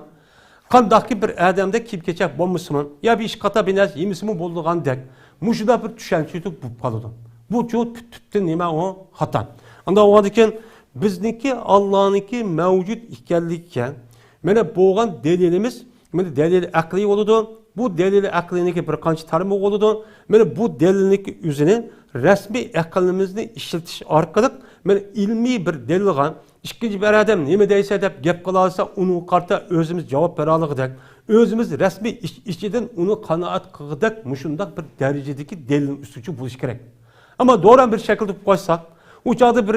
قانداقكى بىر ئادەمدە كىيىم-كېچەك بولمىسىمۇ، يا بىر ئىش قاتار بىر نەرسە يېمىسىمۇ بولىدىغاندەك، مۇشۇنداق بىر چۈشەنچە بولۇپ قالىدۇ. بۇچۇ تۈپ-، تۈپتىن نېمە ئۇ؟ خاتا. ئانداق بولغاندىكىن، بىزنىڭكى ئاللانىڭكى مەۋجۇت ئىكەنلىكىگە، مانا بولغان دەلىلىمىز، مانا دەلىل ئەقلىي بولىدۇ. بۇ دەلىل ئەقلىينىڭكى بىر قانچە تارمىقى بولىدۇ. مانا بۇ دەلىلنىڭكى ئۆزىنى رەسمىي ئەقلىمىزنى ئىشلىتىش ئارقىلىق، مانا ئىلمىي بىر دەلىلغا ئىككىنچى بىر ئادەم نېمە دەيسە دەپ گەپ قىلالىسا، ئۇنىڭغا قارىتا ئۆزىمىز جاۋاب بېرەلىگۈدەك، ئۆزىمىز رەسمىي ئىچ-، ئىچىدىن ئۇنى قانائەت قىلغۇدەك مۇشۇنداق بىر دەرىجىدىكى دەلىلنىڭ ئۈستىگىچە بولۇشى كېرەك. ئەمما دوران بىر شەكىلدە قويساق، ئۇ چاغدا بىر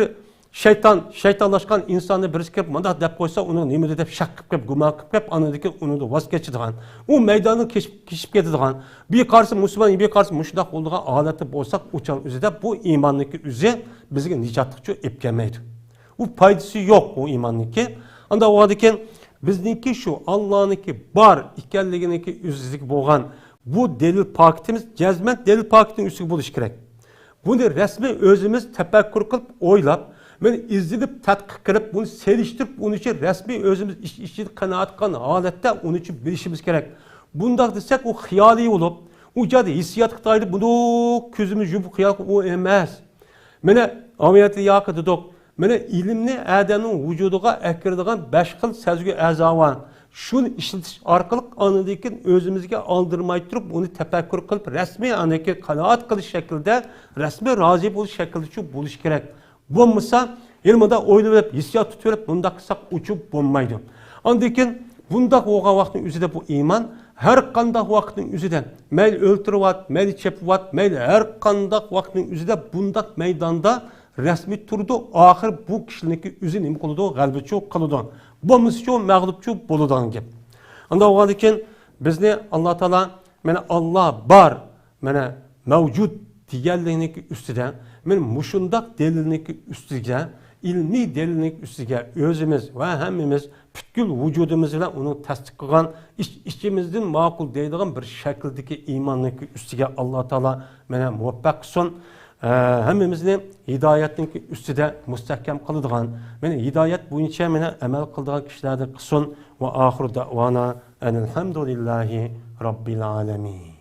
شەيتان، شەيتانلاشقان ئىنساننى بىرسى كىرىپ مۇنداق دەپ قويسا، ئۇنىڭ نېمىدۇ دەپ شەك قىلىپ كېلىپ، گۇمان قىلىپ كېلىپ، ئاندىن كېيىن ئۇنىڭدىن ۋاز كېچىدىغان. ئۇ مەيداننى كېشىپ، كېشىپ كېتىدىغان. بىر قارىسا مۇسۇلمان، بىر قارىسا مۇشۇنداق بولىدىغان ھالەتتە بولساق، ئۇ چاغ ئۆزىدە بۇ ئىماننىڭكى ئۆزى بىزگە نىجاتلىقچۇ ئېلىپ كەلمەيدۇ. ئۇ پايدىسى يوق ئۇ ئىماننىڭكى. ئانداق بولغاندىكىن بىزنىڭكى شۇ ئاللانىڭكى بار ئىكەنلىكىنىڭكى ئۆزىگە بولغان بۇ دەلىل پاكىتىمىز جەزمەن دەلىل پاكىتىنىڭ ئۈستىگە بولۇشى كېرەك. بۇنى رەسمىي ئۆزىمىز تەپەككۇر قىلىپ، ئويلاپ، مانا ئىزدىنىپ، تەتقىق قىلىپ، بۇنى سېلىشتۇرۇپ، ئۇنى ئۈچۈن رەسمىي ئۆزىمىز ئىچ ئىچىدە قانائەت قىلغان ھالەتتە ئۇنى ئۈچۈن بىلىشىمىز كېرەك. بۇنداق دېسەك، ئۇ خىيالىي بولۇپ، ئۇ جايدا ھېسسىياتقا تايىنىپ، بۇنى كۆزىمىز يۇمۇپ خىيال قىلىپ، ئۇ ئەمەس. مانا ئاۋىياتى ياقى دېدۇق. مانا ئىلىمنى ئادەمنىڭ ۋۇجۇدىغا ئەكىرىدىغان بەش خىل سەزگۈ ئەزا بار. شۇنى ئىشلىتىش ئارقىلىق ئاندىن كېيىن ئۆزىمىزگە ئالدىرىماي تۇرۇپ، ئۇنى تەپەككۇر قىلىپ، رەسمىي ئاندىن كېيىن قانائەت قىلىش شەكلىدە، رەسمىي رازى بولۇش شەكلىدە شۇ بولۇشى كېرەك. بولمىسا، يەنە مۇنداق ئويلىۋېلىپ، ھېسسىيات تۇتۇۋېلىپ، مۇنداق قىلساق ئۇچۇپ بولمايدۇ. ئاندىن كېيىن بۇنداق بولغان ۋاقىتنىڭ ئۆزىدە بۇ ئىمان ھەر قانداق ۋاقىتنىڭ ئۆزىدە مەيلى ئۆلتۈرۈۋات، مەيلى چېپىۋات، مەيلى ھەر قانداق ۋاقىتنىڭ ئۆزىدە بۇنداق مەيداندا رەسمىي تۇرىدۇ. ئاخىر بۇ كىشىنىڭكى ئۆزى نېمە قىلىدۇ؟ غەلىبىچۇ قىلىدۇ. بولمىسىچۇ مەغلۇپچۇ بولىدىغان گەپ. ئانداق بولغاندىن كېيىن بىزنى ئاللا تائالا، مانا، ئاللا بار، مانا، مەۋجۇت دېگەنلىكنىڭكى ئۈستىدە، مانا مۇشۇنداق دەلىلنىڭكى ئۈستىگە، ئىلمىي دەلىلنىڭكى ئۈستىگە ئۆزىمىز ۋە ھەممىمىز پۈتكۈل ۋۇجۇدىمىز بىلەن ئۇنىڭ تەستىق قىلغان، ئىچ ئىچىمىزدىن ماقۇل دەيدىغان بىر شەكىلدىكى ئىماننىڭكى ئۈستىگە ئاللا تائالا مانا مۇۋەپپەق قىلسۇن. ئە، ھەممىمىزنى ھىدايەتنىڭكى ئۈستىدە مۇستەھكەم قىلىدىغان، مانا ھىدايەت بويىچە مانا ئەمەل قىلىدىغان كىشىلەردىن قىلسۇن. ۋە ئاخىرۇ دەئۋانا ئەنىل ھەمدۇلىللاھى رەببىل ئالەمىن.